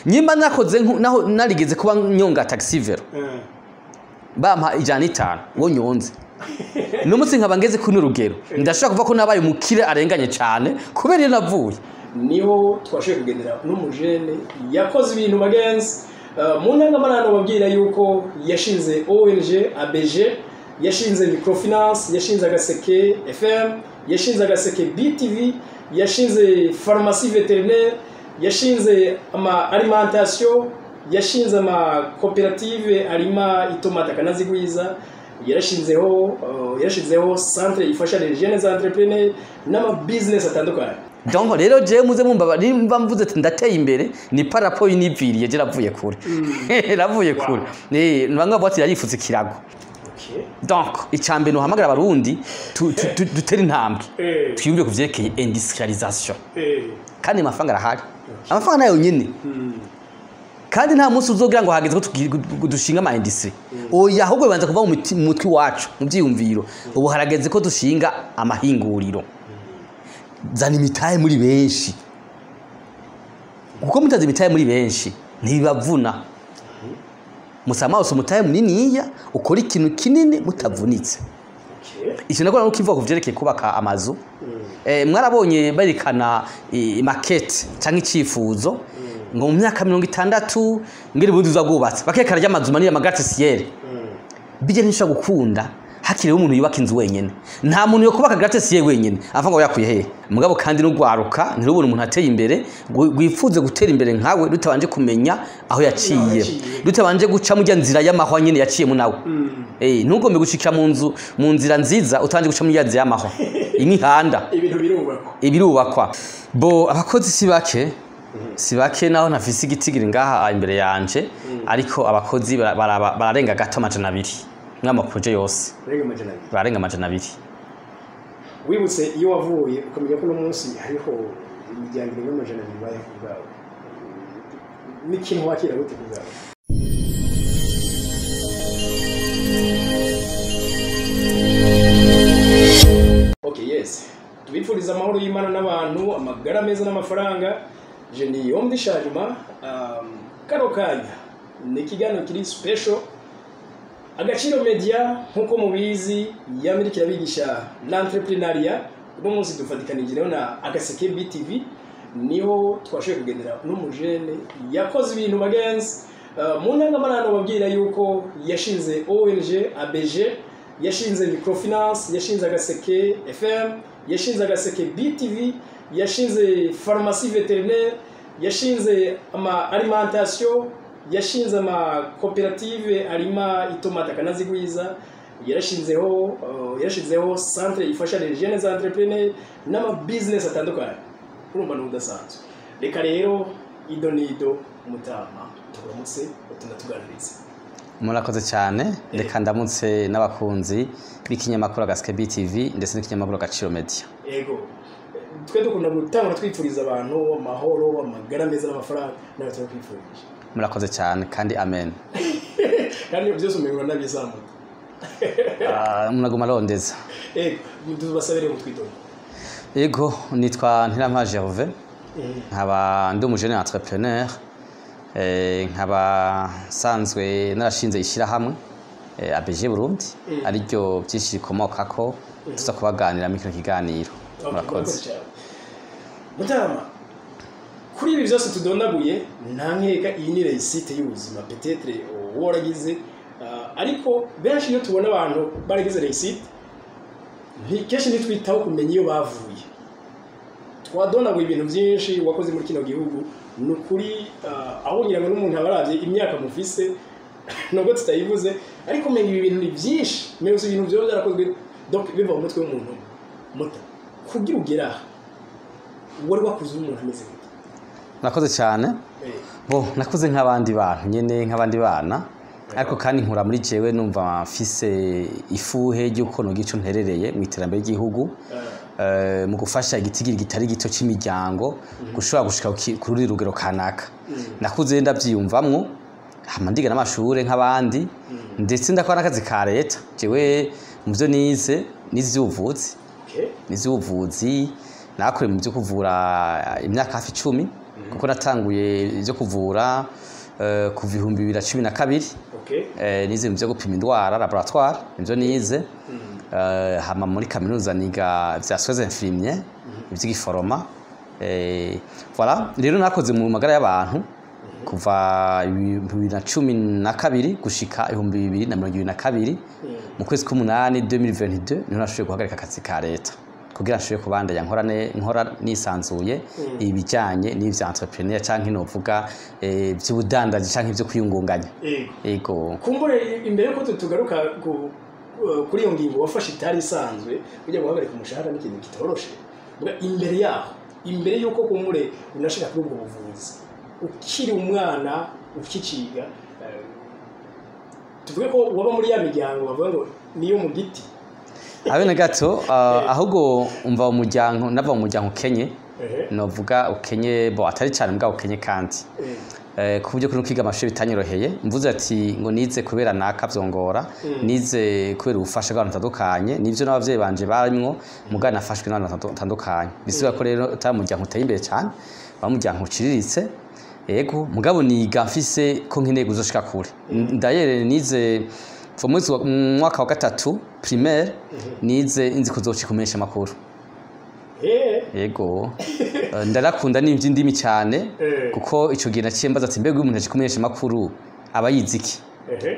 Nyimba nakoze naho narigeze kuba nyonga taxi vélo, bampa 105 wo nyonze, n'umunsi nkaba ngeze kuri rugero, ndashobora kuvuga ko nabaye umukire arenganye cyane kubera iyo navuye. Niho twashoboye kugendera n'umujene yakoze ibintu, bagenzi. Mu ntangamarano babwira yuko yashinze ONG ABG, yashinze microfinance, yashinze Agaseke FM, yashinze Agaseke BTV, yashinze pharmacie vétérinaire, yashinze ama alimentation, yashinze ama koperative arima itomata akanazigwiza, yarashinzeho centre ifasha les jeunes entrepreneurs n'ama business atandukanye. Donc rero jewe muze mumba nimba mvuze ati ndateye imbere, ni par rapport y'iniviriye. Je navuye kure, navuye kure. Bamwe bavuga ati yarifutse ikirago. Donc icambere nuhamagara Abarundi dutere intambwe, twiyumve ku vyerekeye industrialisation. Kandi amafaranga arahari, amafaranga nayo nyene. Kandi nta munsi uzogira ngo hageze ko dushinga ama industrie. Oya, ahubwo bibanza kuva mu mutwe wacu, mu vyiyumviro. Ubu harageze ko dushinga amahinguriro. Zana imitahe muri benshi, kuko mutazi imitahe muri benshi ntibibavuna. Musama wose umutahe muniniya ukora ikintu kinini mutavunitse. Icyo nagora no kivuga ku vyerekeye kubaka amazu. Mwarabonye berekana maquette cyangwa icifuzo ngo mu myaka 60 ngiri bundi uza bwubatse, bakekana ry'amazu manini, ama gratte-ciel. Bijya ntishobora gukunda hakiriho umuntu yubaka inzu wenyene. Nta muntu yo kubaka gratte-ciel wenyene avuga ngo yakuye hehe. Mugabo kandi n'ugwaruka ntirubona umuntu ateye imbere rwifuze gutera imbere nkawe rutabanje kumenya aho yaciye, yaciye. Rutabanje guca mujya nzira y'amahwa nyene yaciyemo nawe. Ntugombe gushikira mu nzu, mu nzira nziza, utabanje guca muri ya nzira y'amahwa imihanda. Ibintu birubakwa. Ibirubakwa bo. Abakozi si bake, si bake, naho ntafise igitigiri ngaha imbere yanje, ariko abakozi bararenga gato 200 mw'ama projets yose. Urenga 200? Bararenga 200. Wibutse iyo wavuye, ukamenya ko uno munsi hariho imiryango irenga 200 ibayeho ku bwawe, n'ikintu wakira gute ku bwawe? Okay, yes, tubifuriza amahoro y'Imana n'abantu, amagara meza n'amafaranga. Je ni Omdi Sharima. Kano kanya ni ikiganiro kiri special. Agaciro Media, nk'uko mubizi, yamirika irabigisha l'entrepreneuriat. Uno munsi dufatikanije rero na Agaseke BTV, niho twashoboye kugendera n'umujene yakoze ibintu, bagenzi. Mu ntangamarano babwira yuko yashinze ONG ABG, yashinze microfinance, yashinze Agaseke FM, yashinze Agaseke BTV, yashinze pharmacie vétérinaire, yashinze ama alimentation, yashinze ama koperative arima itomata akanazigwiza, yarashinzeho centre ifasha les jeunes entrepreneurs n'ama business atandukanye. Urumva ni udasanzwe. Reka rero ido nido, mutama, turamutse tunatuganirize. Murakoze cyane. Reka ndamutse n'abakunzi b'ikinyamakuru Agaseke BTV ndetse n'ikinyamakuru Agaciro Media. Ego, twe dukunda gutangura twifuriza abantu amahoro, amagara meza n'amafaranga. Nawe turakwifurije. Murakoze cyane kandi amen. Kandi byose umengo n'abizamuka. Ah, munaguma arondeza. Ego, tubasabire mu twidodo. Ego, nitwa Ntirampa Gervais, nkaba ndi umujene entrepreneur, nkaba nsanzwe narashinze ishyirahamwe ABG Burundi, ariryo byinshi rikomokako tuza kubaganira muri kino kiganiro. Murakoze. Cyane, mutama. Kuri ibi byose tudondaguye, nta nkeka iyi ni réussite y'ubuzima peut-être uwo waragize. Ariko benshi iyo tubona abantu baragize réussite, kenshi ntitwitaho kumenya iyo bavuye. Twadonaguye ibintu byinshi wakoze muri kino gihugu. Ni ukuri, aho ngira ngo n'umuntu aba aravye imyaka mufise, nubwo tutayivuze, ariko umenga ibi bintu ni byinshi, umenga ibintu byoba byarakozwe donc biva mu mutwe w'umuntu muto. Kugira ugere aha, wari wakuze uri umuntu ameze gute? Murakoze cyane. Bo nakuze nk'abandi bantu nyene, nk'abandi bana, ariko kandi nkura muri jewe numva mfise ifuhe ry'uko nogira ico nterereye mu iterambere ry'igihugu, mu gufasha igitigiri kitari gito cy'imiryango gushobora gushika kuri rugero kanaka. Nakuze ndavyiyumvamwo, hama ndiga n'amashure nk'abandi, ndetse ndakora n'akazi ka leta. Jewe mu vyo nize, nize ivy'ubuvuzi. Nize ubuvuzi, nakoreye mu byo kuvura imyaka hafi 10. Kuko natanguye ivyo kuvura kuva 2012. Nize mu byo gupima indwara, laboratoire, nivyo nize. Hama muri kaminuza niga vya soins infirmiers, ivy'igiforoma. Voilà, rero nakoze mu magara y'abantu kuva 2012 gushika 2022. Mu kwezi k'umunani 2022 niho nashoboye guhagarika akazi ka leta kugira nshobore kubandanya nkora nisanzuye ibijyanye n'ivya entrepreneur canke novuga vy'ubudandaji canke ivyo kwiyungunganya. Yego. Ego. Kumbure imbere yuko tugaruka kuri iyo ngingo wafashe itari isanzwe, ujya guhagarika umushahara n'ikintu kitoroshe. Mbwa imbere yaho, imbere yuko kumbure unashika kuri ubwo buvuzi, ukiri umwana ukiciga, tuvuge ko waba muri ya miryango bavuga ngo niyo mu giti? Abe na gato, ahubwo umva umuryango nava mu muryango ukenye. Novuga ukenye, bo atari cyane mbwa ukenye kandi ku buryo kuno kwiga amashuri bitanyoroheye. Mvuze ati ngo nize kubera naka vyongora, nize kubera ubufasha bw'abantu batandukanye, nivyo n'abavyeyi banje barimwo, muga nafashwe n'abantu batandukanye. Bisubira ko rero atari umuryango uteye imbere cyane, wa muryango uciriritse. Ego, mugabo niga mfise ko nkeneye kuzoshika kure. Ndayere nize kuva mu mwaka wa gatatu primaire, nize nzi kuzocika kumenyesha amakuru. Yego. Ndarakunda n'ivy'indimi cyane, kuko ico gihe naciye mbaza ati: mbega uyu muntu aje kumenyesha amakuru aba yize iki?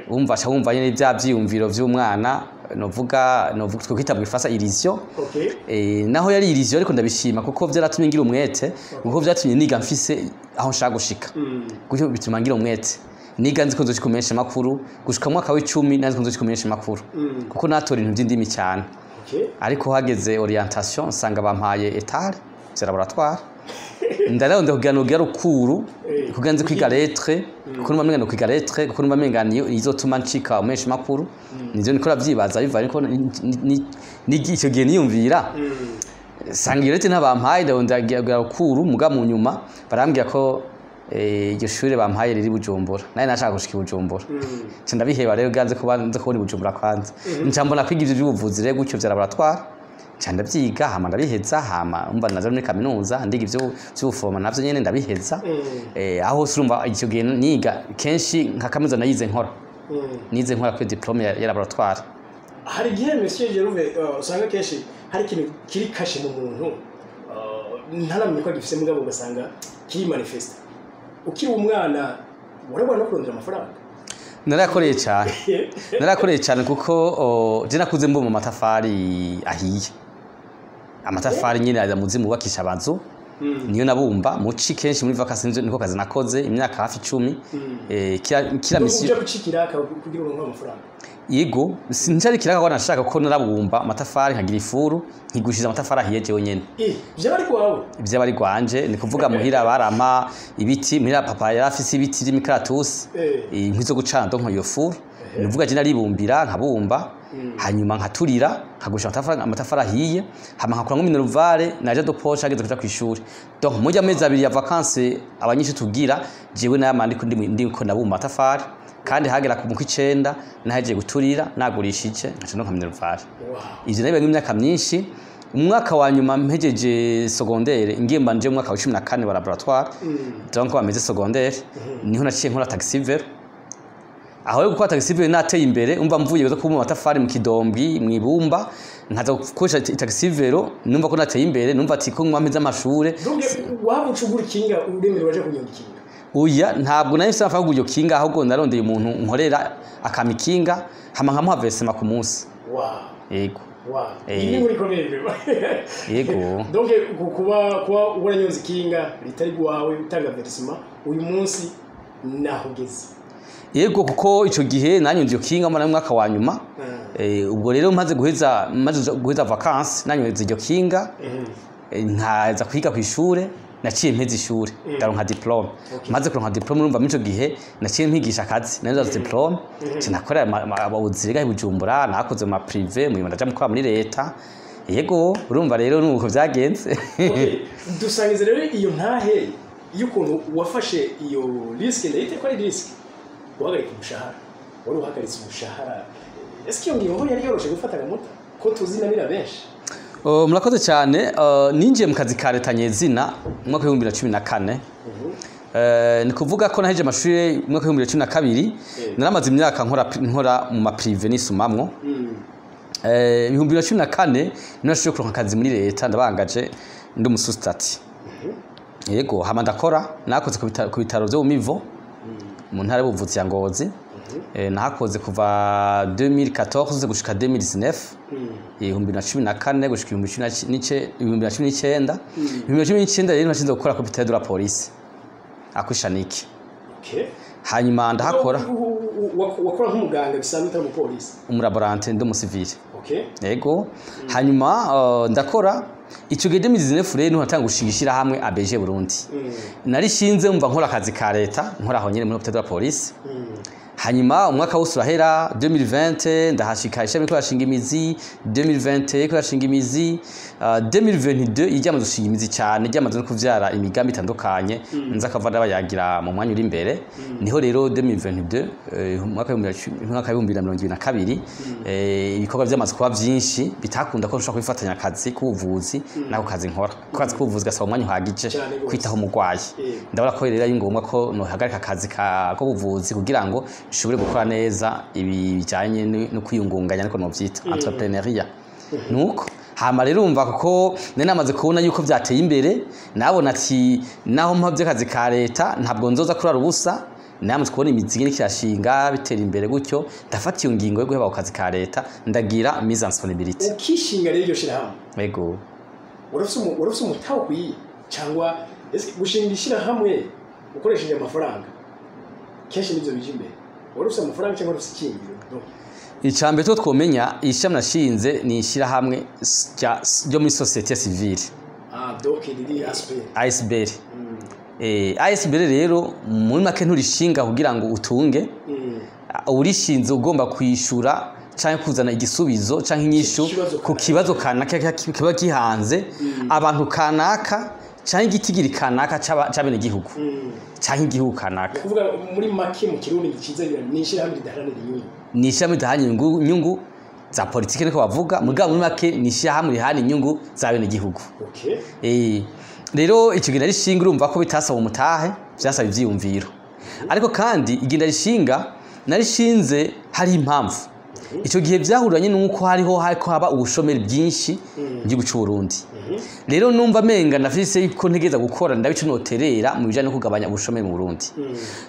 Wumva aca wumva nyene bya vyiyumviro vy'umwana, novuga twokwita mu gifaransa illusion. Naho yari illusion, ariko ndabishima kuko vyaratumye ngira umwete, kuko vyatumye niga mfise aho nshaka gushika. Gutyo bituma ngira umwete, niga nzi ko nzoshika kumenyesha amakuru. Gushika mu mwaka w'icumi nzi ko nzoshika kumenyesha amakuru, kuko natora ibintu vy'indimi cyane. Ariko hageze orientation nsanga bampaye etare vya laboratoire. Ndaronde kugira ngo rukuru kugira nzi kwiga lettre, kuko numva menga no kwiga lettre, kuko numva menga niyo izotuma ncika umumenyesha makuru. Nivyo niko ravyibaza bivanye ko ico gihe niyumvira. Sanga iyo lettre ntabampaye, ndabona rukuru, muga mu nyuma barambwira ko iryo shure bampaye riri Bujumbura, naye nashaka gushika i Bujumbura. Nca ndabiheba rero, ganze kuba nze kubona i Bujumbura kwanza. Nca mbona kwiga ivyo by'ubuvuzi rero gutyo vya laboratoire, nca ndavyiga, hama ndabiheza. Hama umva naja muri kaminuza ndiga ivyo vy'ubuforoma, navyo nyene ndabiheza. Aho hose urumva icyo gihe niga kenshi nka kaminuza nayize nkora, nize nkora kuri diplôme ya laboratoire. Hari igihe, monsieur Jeruve, usanga kenshi hari ikintu kiri caché mu muntu, ntaramenye ko agifise, mugabo ugasanga kiri manifeste. Ukiri umwana warabona no kurondera amafaranga? Narakoreye cyane, narakoreye cyane, kuko je nakuze mbumba amatafari ahiye, amatafari nyine aza muzi mubakisha amazu. Niyo nabumba muci kenshi muri vacances, niko kazi nakoze imyaka hafi 10. Kila misi uja gucikira kugira uronke amafaranga? Yego, sinjari kiraka ko nashaka, ko narabumba amatafari nkagira ifuru nkigushiza amatafari ahiye jewe nyene. Vyaba ari kwawe? Ivyaba ari gwanje, ni kuvuga muhira barampa ibiti, muhira papa yari afise ibiti vy'imikaratusi, inkwi zo gucana, donc iyo furu. Ni kuvuga je naribumbira, nkabumba, hanyuma nkaturira, nkagusha amatafari ahiye, hama nkakuramwo minerval naje de poche hageze kuja kw'ishuri. Donc muri amezi 2 ya vacances abanyeshuri tugira, jewe nayama ndiko ndiko ndabumba amatafari, kandi hagera ku kw'icenda nahejeje guturira, nagurishije, nkaca ndonka minerval. Ivyo nabibaye imyaka myinshi. Umwaka wa nyuma mpejeje secondaire, ngiye mbanje mu mwaka wa 14 wa laboratoire, donc bameze secondaire, niho naciye nkora taxi vélo. Aho rero gukora taxi vélo nateye imbere, umva mvuye zo kubumba amatafari mu kidombi mu ibumba, nkaza gukoresha taxi vélo, numva ko nateye imbere, numva ati ko nkwameze amashure. Donc waba ucugura ikinga, uremerewe waje kunyonga ikinga? Oya, ntabwo nari mfise amafaranga yo kugura iryo kinga, ahubwo narondeye umuntu nkorera akampa ikinga, hama nkamuha versement ku munsi. Yego. Iyi ni inkuru ikomeye rero. Yego. Donc kuba waranyonze ikinga ritari rwawe, utanga versement, uyu munsi naho ugeze? Yego, kuko ico gihe nanyonze iyo kinga mu mwaka wa nyuma. Ubwo rero maze guheza vacances nanyonze iryo kinga, nkaza kwiga kw'ishure, naciye mpeza ishure ndaronka diplôme. Maze kuronka diplôme, urumva muri ico gihe naciye mpigisha akazi, nari diplôme, nca nakorera ababuzi i Bujumbura, nakoze mu ma privé, mu nyuma ndaja mukora muri leta. Yego, urumva rero nuko vyagenze. Okay. Dusangize rero iyo ntahe y'ukuntu wafashe iyo risque, ndayite ko ari risque, guhagarika umushahara. Wari uhagaritse umushahara, ese iyo ngingo yari yoroshe gufata, gamuta ko tuzinanira benshi? Oh, murakoze cyane. Ninjiye mu kazi ka leta nyezina mu mwaka wa 2014. Ni kuvuga ko naheje amashuri mu mwaka wa 2012. Naramaze imyaka nkora mu ma privé nisumamwo. 2014 niho nashoboye kuronka akazi muri leta, ndabangaje ndi umu sous-stati. Yego, hama ndakora, nakoze ku bitaro vyo mu Mivo mu ntara y'ubuvuzi ya Ngozi. Nahakoze kuva 2014 gushika 2019, 2014 gushika 2019. 2019 rero nashinze gukora ku hôpital de la police akwishaniki. Hanyuma ndahakora. Wakora nk'umuganga bisanzwe, utari umupolisi? Umu laborantin, ndi umusivile. Yego, hanyuma ndakora. Ico gihe 2019 rero niho natanga gushinga ishirahamwe ABG Burundi. Narishinze mva nkora akazi ka leta, nkora aho nyene muri hôpital de la police. Hanyuma umwaka wose urahera 2020, ndahashika ishami ko rashinga imizi 2020, ko rashinga imizi 2022, iryamaze gushinga imizi cyane, ryamaze no kuvyara imigambi itandukanye nza akava ndabayagira mu mwanya uri imbere. Niho rero 2022, umwaka wa 2022, ibikorwa byamaze kuba byinshi, bitakunda ko nshobora kwifatanya akazi k'ubuvuzi n'ako kazi nkora, kuko akazi k'ubuvuzi gasaba umwanya uhagije Cyane gose. kwitaho umurwayi. Ndabona ko rero ari ngombwa ko nohagarika akazi k'ubuvuzi kugira ngo nshobore gukora neza ibi bijyanye no kwiyungunganya, ariko novyita entrepreneuriat. Nuko hama rero umva, kuko nari namaze kubona yuko byateye imbere, nabona ati naho mpavye akazi ka leta ntabwo nzoza kurara ubusa. Namaze kubona imizi iriko irashinga, bitera imbere gutyo, ndafata iyo ngingo yo guheba ako kazi ka leta, ndagira mise en disponibilité. Ukishinga rero iryo shirahamwe, Yego. Warafise umutahe ukwiye, cyangwa ese gushinga ishirahamwe ukoresheje amafaranga kenshi nivyo bije imbere, warafise amafaranga cyangwa warafise ikingiro? No. Icambere two twomenya, ishami nashinze ni ishirahamwe ryo muri société civile. Ah, donc riri ASBL. ASBL. ASBL rero muri make nturishinga kugira ngo utunge. Urishinze ugomba kwishura canke kuzana igisubizo canke inyishu Ikibazo. ku kibazo kanaka kiba gihanze abantu kanaka canke igitigiri kanaka c'abenegihugu canke igihugu kanaka. Kuvuga muri make mu Kirundi gikiza, ni ishirahamwe ridaharanira inyungu. Ni ishirahamwe ridaharanira inyungu za politike niko bavuga, mugabo muri make ni ishirahamwe riharanira inyungu z'abenegihugu. Rero icyo gihe narishinga, urumva ko bitasaba umutahe, byasaba ivyiyumviro. Ariko kandi igihe ndarishinga, narishinze hari impamvu. Icyo gihe byahuranye n'uko hariho hariko haba ubushomeri bwinshi mu gihugu c'u Burundi. Rero numva menga nafise ko ntegeza gukora, ndabico noterera mu bijanye no kugabanya ubushomeri mu Burundi.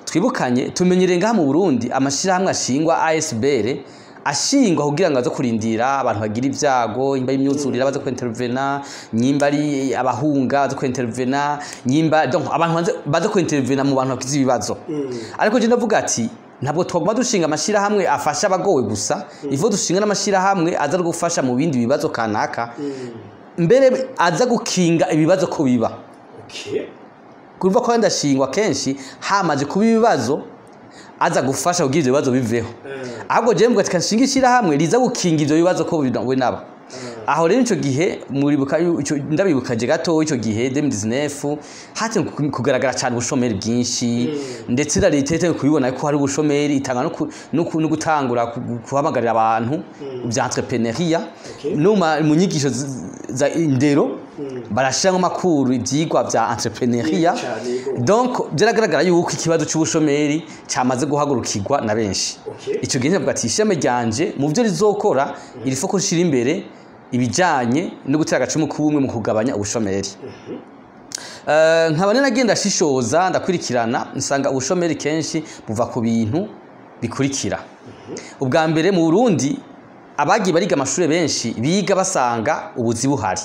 Twibukanye, tumenyereye ngaha mu Burundi amashirahamwe ashingwa ASBL ashingwa kugira ngo aze kurindira abantu bagira ibyago, imba imyuzurira baze kwintervena, nyimba ari abahunga baze kwintervena, nyimba donc abantu baze kwintervena mu bantu bagize ibibazo. Ariko je ndavuga ati ntabwo twaguma dushinga amashirahamwe afasha abagowe gusa, ivo dushinga n'amashirahamwe aza no gufasha mu bindi bibazo kanaka, mbere aza gukinga ibibazo ko biba. Kuva ko ndashingwa kenshi hamaze kuba ibibazo, aza gufasha kugira ivyo bibazo biveho. Ahubwo jewe mvuga ati nshinga ishirahamwe riza gukinga ivyo bibazo ko we naba. Aho rero ico gihe muribuka ndabibukaje gato, ico gihe 2019 hatanguye kugaragara cyane ubushomeri bwinshi, ndetse na leta yatanguye kubibona ko hari ubushomeri, itanga no gutangura guhamagarira abantu bya entrepreneuriat. No mu nyigisho za indero barashiramo amakuru ivyigwa vya entrepreneuriat. Cane, yego. Donc byaragaragara yuko ikibazo c'ubushomeri cyamaze guhagurukirwa na benshi. Ico gihe ndavuga ati ishami ryanje mu byo rizokora iri ko nshira imbere ibijanye no gutera agacumu k'ubumwe mu kugabanya ubushomeri. Nkaba nagenda shishoza, ndakurikirana, nsanga ubushomeri kenshi buva ku bintu bikurikira. Ubwa mbere, mu Burundi abagiye bariga amashuri benshi biga basanga ubuzi buhari.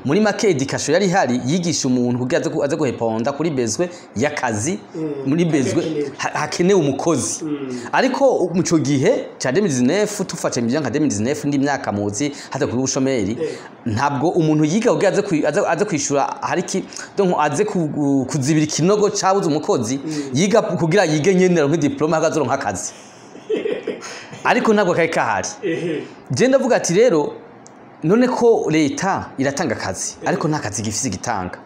Muri make éducation yari ihari yigisha umuntu kugira aze guheponda kuri besoin y'akazi, muri besoin Hakenewe. hakenewe umukozi. Ariko mu ico gihe ca 2019, tufashe mu nka 2019 ndi myaka muzi hata kuri ubushomeri, ntabwo umuntu yiga kugira aze kwishura hari ki, donc aze kuzibira ikinogo cabuze umukozi. Yiga kugira yige nyene aronke diplôme, hakazoronka akazi, ariko ntabwo kari kahari. Je ndavuga ati rero none ko leta iratanga akazi ariko nta kazi gifise igitanga,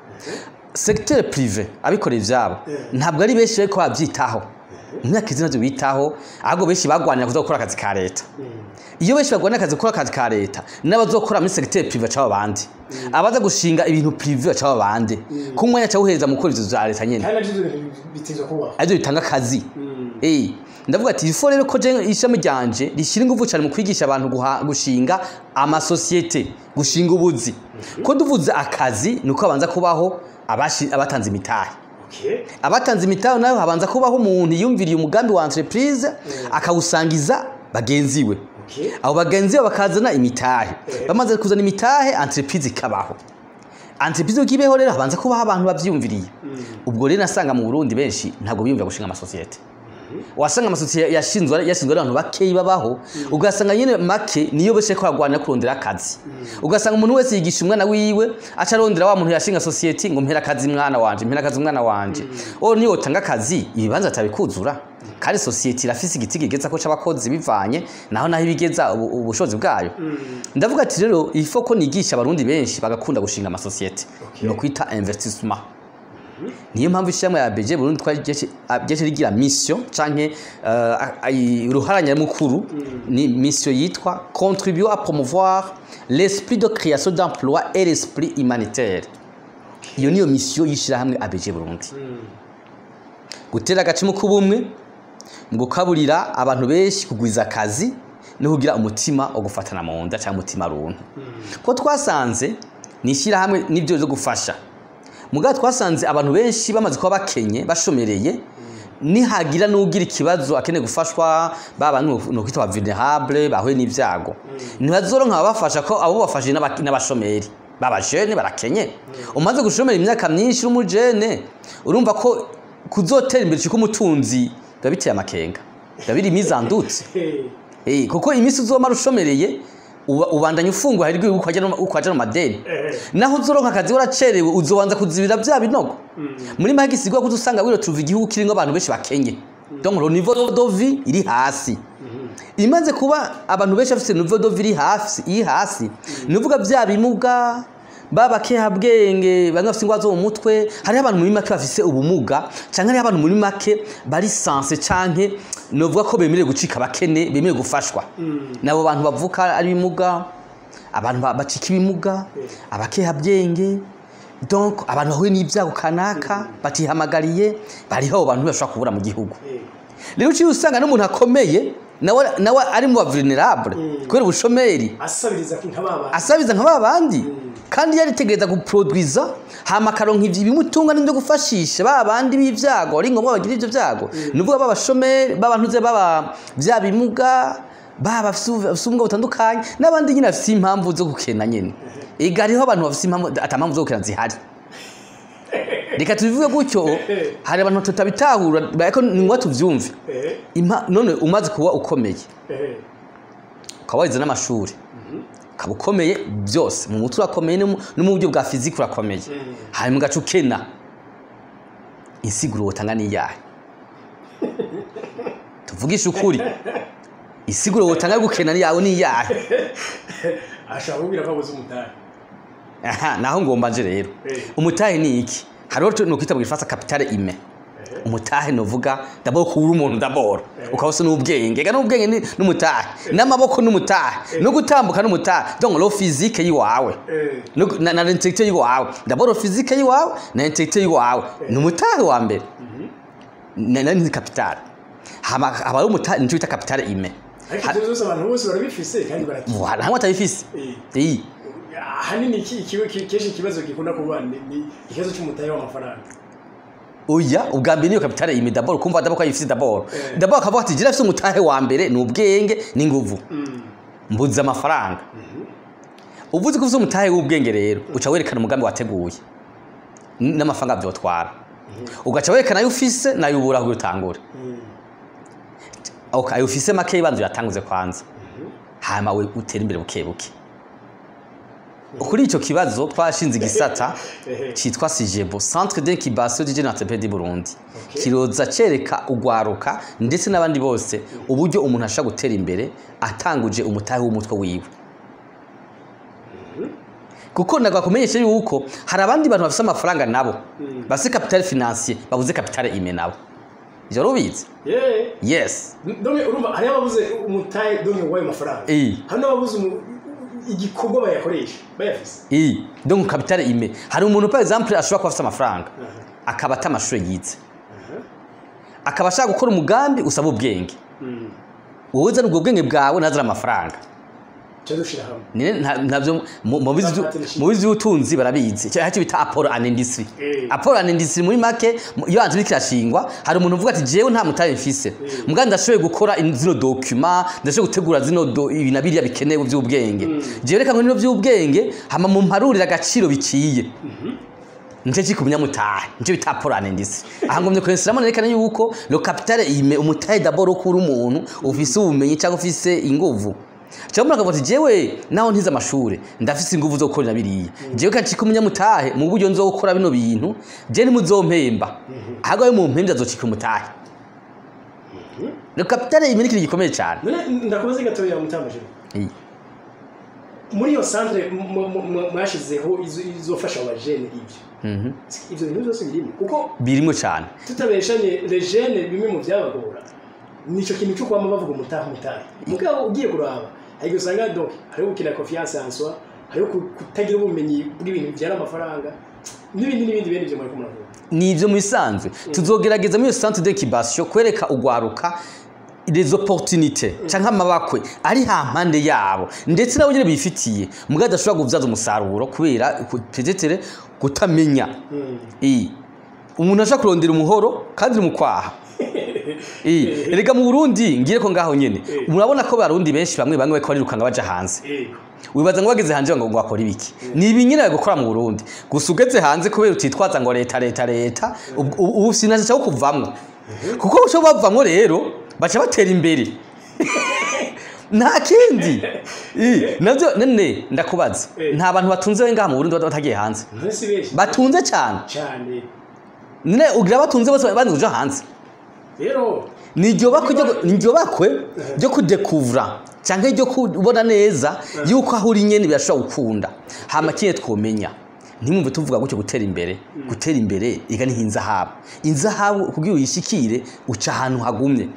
secteur privé abikorera ivyabo ntabwo ari benshi bariko bavyitaho. Mu myaka iheze navyo bitaho, ahubwo benshi bagwanira kuza gukora akazi ka leta. Iyo benshi bagwanira akazi, gukora akazi ka leta, n'abazokora muri secteur privé baca bandi, abaza gushinga ibintu privé baca bandi, ku mwanya cawuhereza mu gukora ivyo vya leta nyene. Kandi navyo ivyo bintu bitezwa kubaho. Arivyo bitanga akazi. Ndavuga ati ifo rero ko je ishami ryanje rishyira ingufu cyane mu kwigisha abantu gushinga amasosiyete, gushinga ubuzi, ko duvuze akazi nuko habanza kubaho abatanze imitahe. Abatanze imitahe nayo habanza kubaho umuntu yiyumviriye umugambi wa entreprise, akawusangiza bagenzi we. Abo bagenzi be bakazana imitahe. Bamaze kuzana imitahe, entreprise ikabaho. Entreprise uko ibeho rero habanza kubaho abantu bavyiyumviriye. Ubwo rero nasanga mu Burundi benshi ntabwo biyumvira gushinga amasosiyete. Wasanga amasosiyete yashinzwe n'abantu bakeyi babaho, ugasanga nyine make niyo bose ko bagwanira kurondera akazi. Ugasanga umuntu wese yigisha umwana wiwe, aca arondera wa muntu yashinga sosiyete ngo mpera akazi mwana wanje, mpera akazi mwana wanje. O niyo utanga akazi, ibibanza atabikuzura, kandi sosiyete irafise igiti kigeza ko c'abakozi bivanye naho ibigeza ubushobozi bwayo. Ndavuga ati rero ifo ko nigisha Abarundi benshi bagakunda gushinga amasosiyete, no kwita investissement. Niyo mpamvu ishyirahamwe ya ABG Burundi twagiye rigira mission canke uruhara nyamukuru, ni mission yitwa contribuer à promouvoir l'esprit de création d'emploi et l'esprit humanitaire. Iyo niyo mission y'ishyirahamwe ABG Burundi: gutera agacumu k'ubumwe mu gukaburira abantu benshi, kugwiza akazi no kugira umutima wo gufatana mu nda cyangwa umutima runtu. Ko twasanze ni ishyirahamwe n'ibyo zo gufasha, mugabo twasanze abantu benshi bamaze kuba bakenye, bashomereye, nihagira n'ugira ikibazo akeneye gufashwa, baba no kwitwa vulnerable, bahuye n'ibyago, ntibazoronka ababafasha, ko abo bafashije n'abashomeri b'abajene barakenye. Umaze gushomera imyaka myinshi n'umujene, urumva ko kuzotera imbere ciko umutunzi biba biteye amakenga, biba biri mise en doute. Kuko iminsi uzomara ushomereye, ubandanya ufungwa, hari ukwaja no madeni. Naho uzoronka akazi waracerewe, uzobanza kuzibira bya binogo. Muri make isigwa ko usanga wiro tuva igihugu kiringo abantu benshi bakenye, donc le niveau de vie iri hasi. Imaze kuba abantu benshi bafite niveau de vie iri hasi, nuvuga bya bimuga, baba kehabwenge, bamwe bafite ingwara zo mu mutwe, hariho abantu muri make bafise ubumuga, canke hariho abantu muri make bari sense, canke novuga ko bemerewe gucika abakene, bemerewe gufashwa. Nabo bantu bavuka ari ibimuga, abantu bacika ibimuga, abakehabwenge, donc abantu bahuye n'ibyago kanaka batihamagariye, bariho abo bantu bashobora kubura mu gihugu. Rero uciye usanga n'umuntu akomeye nawe ari mu ba vulnerable kubera ubushomeri. Asabiriza nka baba. Asabiza nka babandi, kandi yaritegereza guproduiza, hama akaronka ivyo bimutunga n'ibyo gufashisha ba bandi b'ivyago ari ngombwa bagira ivyo vyago, nuvuga b'abashomeri, b'abantu baba vya bimuga, baba bafise ubumuga butandukanye, n'abandi nyine bafise impamvu zo gukena nyene. Ega hariho abantu bafise impamvu, ata mpamvu zo gukena zihari, reka tubivuge gutyo. Hari abantu tutabitahura, ariko ni ngombwa tuvyumve. None umaze kuba ukomeye, ukaba warize n'amashuri, ukaba ukomeye byose mu mutwe, urakomeye no mu buryo bwa physique urakomeye, hanyuma ugaca ukena, insiguro wotanga ni iyahe? Tuvugishe ukuri, insiguro wotanga yo gukena ni yawe ni iyahe? Ashobora kubwira ko abuze umutahe. Aha naho ngomba nje rero. Umutahe ni iki? Hariho no kwita mu gifaransa capital humain. Umutahe novuga d'abord kubura umuntu, d'abord ukaba usa n'ubwenge. Ega n'ubwenge ni n'umutahe, n'amaboko n'umutahe, no gutambuka n'umutahe, donc le physique yiwawe na l'intellectuel yiwawe. D'abord le physique yiwawe na intellectuel yiwawe ni umutahe wa mbere, na ni capital. Hama aba ari umutahe, nicyo bita capital humain. Ariko ibyo byose abantu bose barabifise kandi barakina. Voilà, hamwe atabifise. Ahanini kenshi ikibazo gikunda kuba ni ikibazo cy'umutahe w'amafaranga. Oya, ubwa mbere niyo capital humain d'abord, kumva d'abord ko ayifise d'abord. D'abord akavuga ati jira afise umutahe wa mbere ni ubwenge n'inguvu, mbuze amafaranga. Uvuze ko ufise umutahe w'ubwenge rero, uca werekana umugambi wateguye n'amafaranga vyotwara, ugaca werekana ayo ufise nayo ubura kugira utangure. Okay, ayo ufise make ibanza uyatanguze kwanza, hanyuma we utere imbere buke buke. Kuri ico kibazo twashinze igisata citwa SIGEBO, Centre d'incubation du jeune entrepreneur du Burundi. Kiroza cereka ugwaruka ndetse n'abandi bose uburyo umuntu ashobora gutera imbere atanguje umutahe w'umutwe wiwe, kuko nagakumenyesha yuko hari abandi bantu bafise amafaranga nabo bafise capital financier, babuze capital humain nabo. Ivyo rubizi? Yeah. Yes. Donc urumva hariho ababuze umutahe, donc w'ayo mafaranga, hari n'ababuze igikorwa bayakoresha bayafise. Donc capital humain, hari umuntu par exemple ashobora kuba afise amafaranga, akaba ata amashure yize, akaba ashaka gukora umugambi usaba ubwenge. Wowe uzana ubwo bwenge bwawe, ntazana amafaranga. Cyo dushira hamwe. Ntabyo mu bizi by'ubutunzi barabizi. Icyo bita apport en industrie. Apport en industrie, muri make, iyo hanze biriko irashingwa, hari umuntu uvuga ati: "Jewe nta mutahe mfise, muga ndashoboye gukora zino document, ndashoboye gutegura zino ibi na biriya bikenewe by'ubwenge. Jewe reka ngo nino by'ubwenge, hama mumparurire agaciro biciye." Nico kiri ku munyamutahe, nico bita apport en industrie. Aha ngomye kwensiramo nerekana yuko le capital humain, umutahe d'abord kuri umuntu ufise ubumenyi cyangwa ufise inguvu, cyangwa umuntu akavuga ati: "Jewe naho ntize amashure, ndafise inguvu zo gukora biriya. Jewe kandi cika umunyamutahe mu buryo nzokora bino bintu, je ntimuzompemba, ahubwo ayo mumpembe azocika umutahe." Le capital humain ni ikintu gikomeye cyane. None ndakubaze gatoya, mutamaje. Muri iyo centre mwashizeho izofasha abajene, ivyo bintu byose birimo? Kuko Birimo cyane. tutabeshanye, les jeunes, bimwe mu byabagora nico kintu cyo kwama bavuga umutahe, umutahe. Mugabo ugiye kuraba, hari igihe usanga donc hariho gukina confiance en soi, hariho kutagira ubumenyi bw'ibintu bibyara amafaranga, n'ibindi n'ibindi bene ibyo muriko muravuga. Ni ibyo mu bisanzwe tuzogerageza muri iyo centre d'incubation kwereka ugwaruka les opportunités canke amabakwe ari hampande yabo, ndetse nabo nyene bifitiye, mugabo adashobora kuvyaza umusaruro kubera peut-être kutamenya. Umuntu ashaka kurondera umuhoro kandi uri mu kwaha. Erega mu Burundi, ngire ko ngaho nyene, murabona ko barundi benshi, bamwe bamwe, bariko barirukanga baja hanze. Wibaza ngo bageze hanze ngo bakora ibiki? Ni ibi nyine bari gukora mu Burundi gusa. Ugeze hanze, kubera utitwaza ngo leta, leta, leta, ubu sinaje cyo kuvamwo, kuko ushobora bavamwo rero baca batera imbere, nta kindi. Navyo nene ndakubaza, nta bantu batunze ngaha mu Burundi batagiye hanze? None si benshi? Batunze cyane. Cyane. None ugira batunze bose banze kuja hanze? Rero Niryo bakwe ryo kudekuvura canke ryo kubona neza yuko aho uri nyene birashobora gukunda. Hama kimwe twomenya, ntimwumve tuvuga gutyo gutera imbere. Gutera imbere iga ni inzahabu. Inzahabu kugira uyishikire uca ahantu hagumye.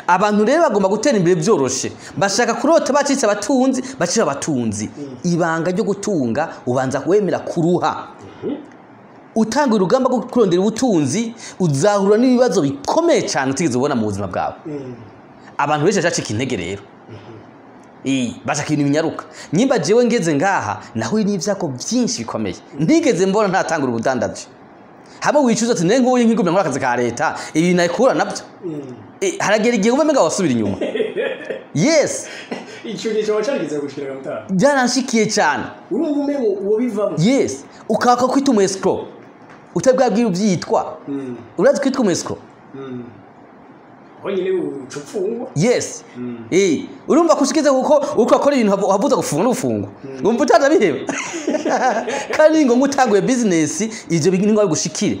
Abantu rero bagomba gutera imbere byoroshe, bashaka kurota bacitse abatunzi, bacitse abatunzi. Ibanga ryo gutunga, ubanza wemera kuruha. Utanga urugamba rwo kurondera ubutunzi, uzahura n'ibibazo bikomeye cyane utigeze ubona mu buzima bwawe. Abantu benshi bacika intege rero. Bashaka ibintu binyaruka. Nyimba jewe ngeze ngaha, nahuye n'ivyago byinshi bikomeye ntigeze mbona ntatangura ubudandaji. Hamwe wicuza ati: "Ne nkuye nkigumya nkora akazi ka leta, ibi nayikura nabyo." Haragera igihe uba umenga wasubira inyuma, yes. Ico gihe coba carigeze gushikira, mutaha? Byaranshikiye cyane. Urumva umengo uwo bivamo. Yes, ukaka kwita umu escroc utabwabwira ubyitwa. Urazi kwitwa umu escroc? Aho nyine uca upfungwa. Yes. Urumva ko ushikize kuko uko akora ibintu havuza gufungwa no gufungwa, umva utanabiheba. Kandi ni ngombwa, utanguye business, ivyo ni ngombwa bigushikire.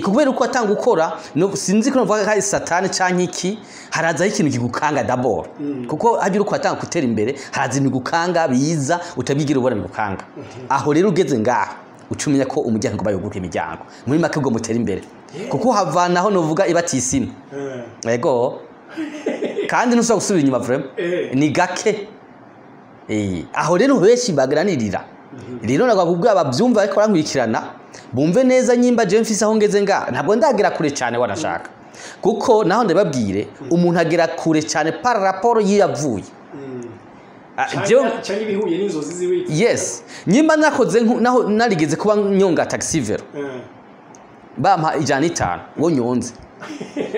Kubera uko atanga ukora no, sinzi ko novuga ko ari satani canke iki, harazaho ikintu kigukanga d'abord. Kuko hagira uko atanga gutera imbere, haraza ibintu bigukanga biza utabwigira ubona bigukanga. Aho rero ugeze ngaha, uca umenya ko umuryango bayuguruka imiryango. Muri make ubwo mutera imbere, kuko havanaho novuga ibatisima. Ego, kandi ntushobora gusubira inyuma vraiment. Ni gake. Aho rero benshi baganirira rero, nagakubwira babyumva ariko barankurikirana, bumve neza. Nyimba jewe mfise aho ngeze nga, ntabwo ndagera kure cyane wanashaka, kuko naho ndababwire, umuntu agera kure cyane par rapport yiyavuye. Canke ibihuye n'inzozi ziwe. Yes, nyimba nakoze naho narigeze kuba nyonga taxi vélo, bampa 105 wo nyonze,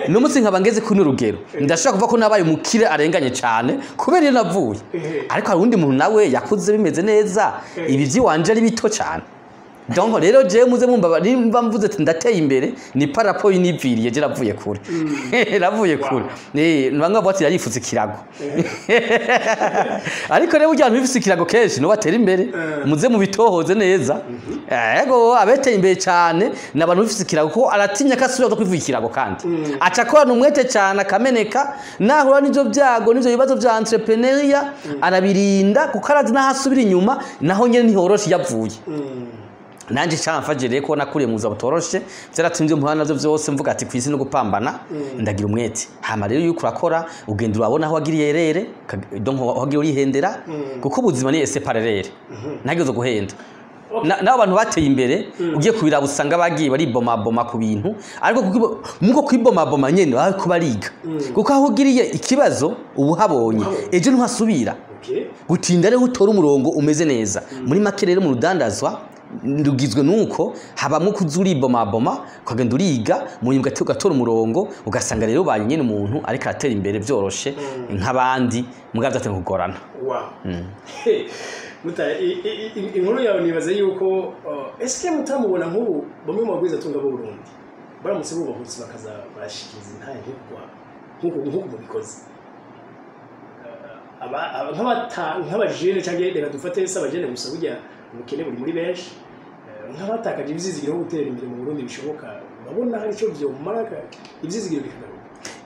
n'umunsi nkaba ngeze kuri rugero, ndashobora kuvuga ko nabaye umukire arenganye cyane kubera iyo navuye. Ariko hari undi muntu nawe yakuze bimeze neza, ibi by'iwanje ari bito cyane. Donc rero jewe muze mumva, nimba mvuze ati ndateye imbere, ni par rapport y'iniviriye. Je navuye kure, navuye kure. Bamwe bavuga ati yarifutse ikirago, ariko rero burya abantu bifise ikirago kenshi nibo batera imbere. Muze mubitohoze neza. Ego, abeteye imbere cyane ni abantu bifise ikirago, kuko aratinya ko asubira kwivuga ikirago, kandi aca akorana umwete cyane akameneka. Nahura n'ivyo byago n'ivyo bibazo vya entrepreneuriat, arabirinda, kuko arazi n'aho asubira inyuma naho nyene ntihoroshe iyo avuye. Nanje camfashije rero ko nakuriye mu buzima butoroshe, vyaratumye ivyo mpura navyo vyose mvuga ati kw'isi no gupambana, ndagira umwete. Hama rero iyo uriko urakora ugenda urabona aho wagiriye erere, donc aho wagiye urihendera, kuko ubuzima ni essai par erreur, ntagezo guhenda. N'abo bantu bateye imbere ugiye kubiraba usanga bagiye baribomaboma ku bintu, ariko muko kwibomaboma nyene bariko bariga, kuko aho ugiriye ikibazo uba uhabonye, ejo ntuhasubira. Gutinda rero utora umurongo umeze neza. Muri make rero mu rudandazwa rugizwe nuko habamwo kuza uribomaboma, ukagenda uriga, mu nyuma ugatora umurongo, ugasanga rero ubaye nyene umuntu ariko aratera imbere vyoroshe nk'abandi, mugabo vyatanguye kugorana. Wow. Muta, inkuru yawe nibaze yuko eske mutamubona nk'ubu bamwe mu bagwizatunga b'u Burundi baramutse bubahutse bakaza barashikiriza intahe nk'uko mubikoze, nk'abajene, cyangwa reka dufate se abajene gusa, burya ubukene buri muri benshi, nk'abatakaje ivyizigiro byo gutera imbere mu Burundi, bishoboka urabona hari ico vyomara ivyizigiro bikagaruka?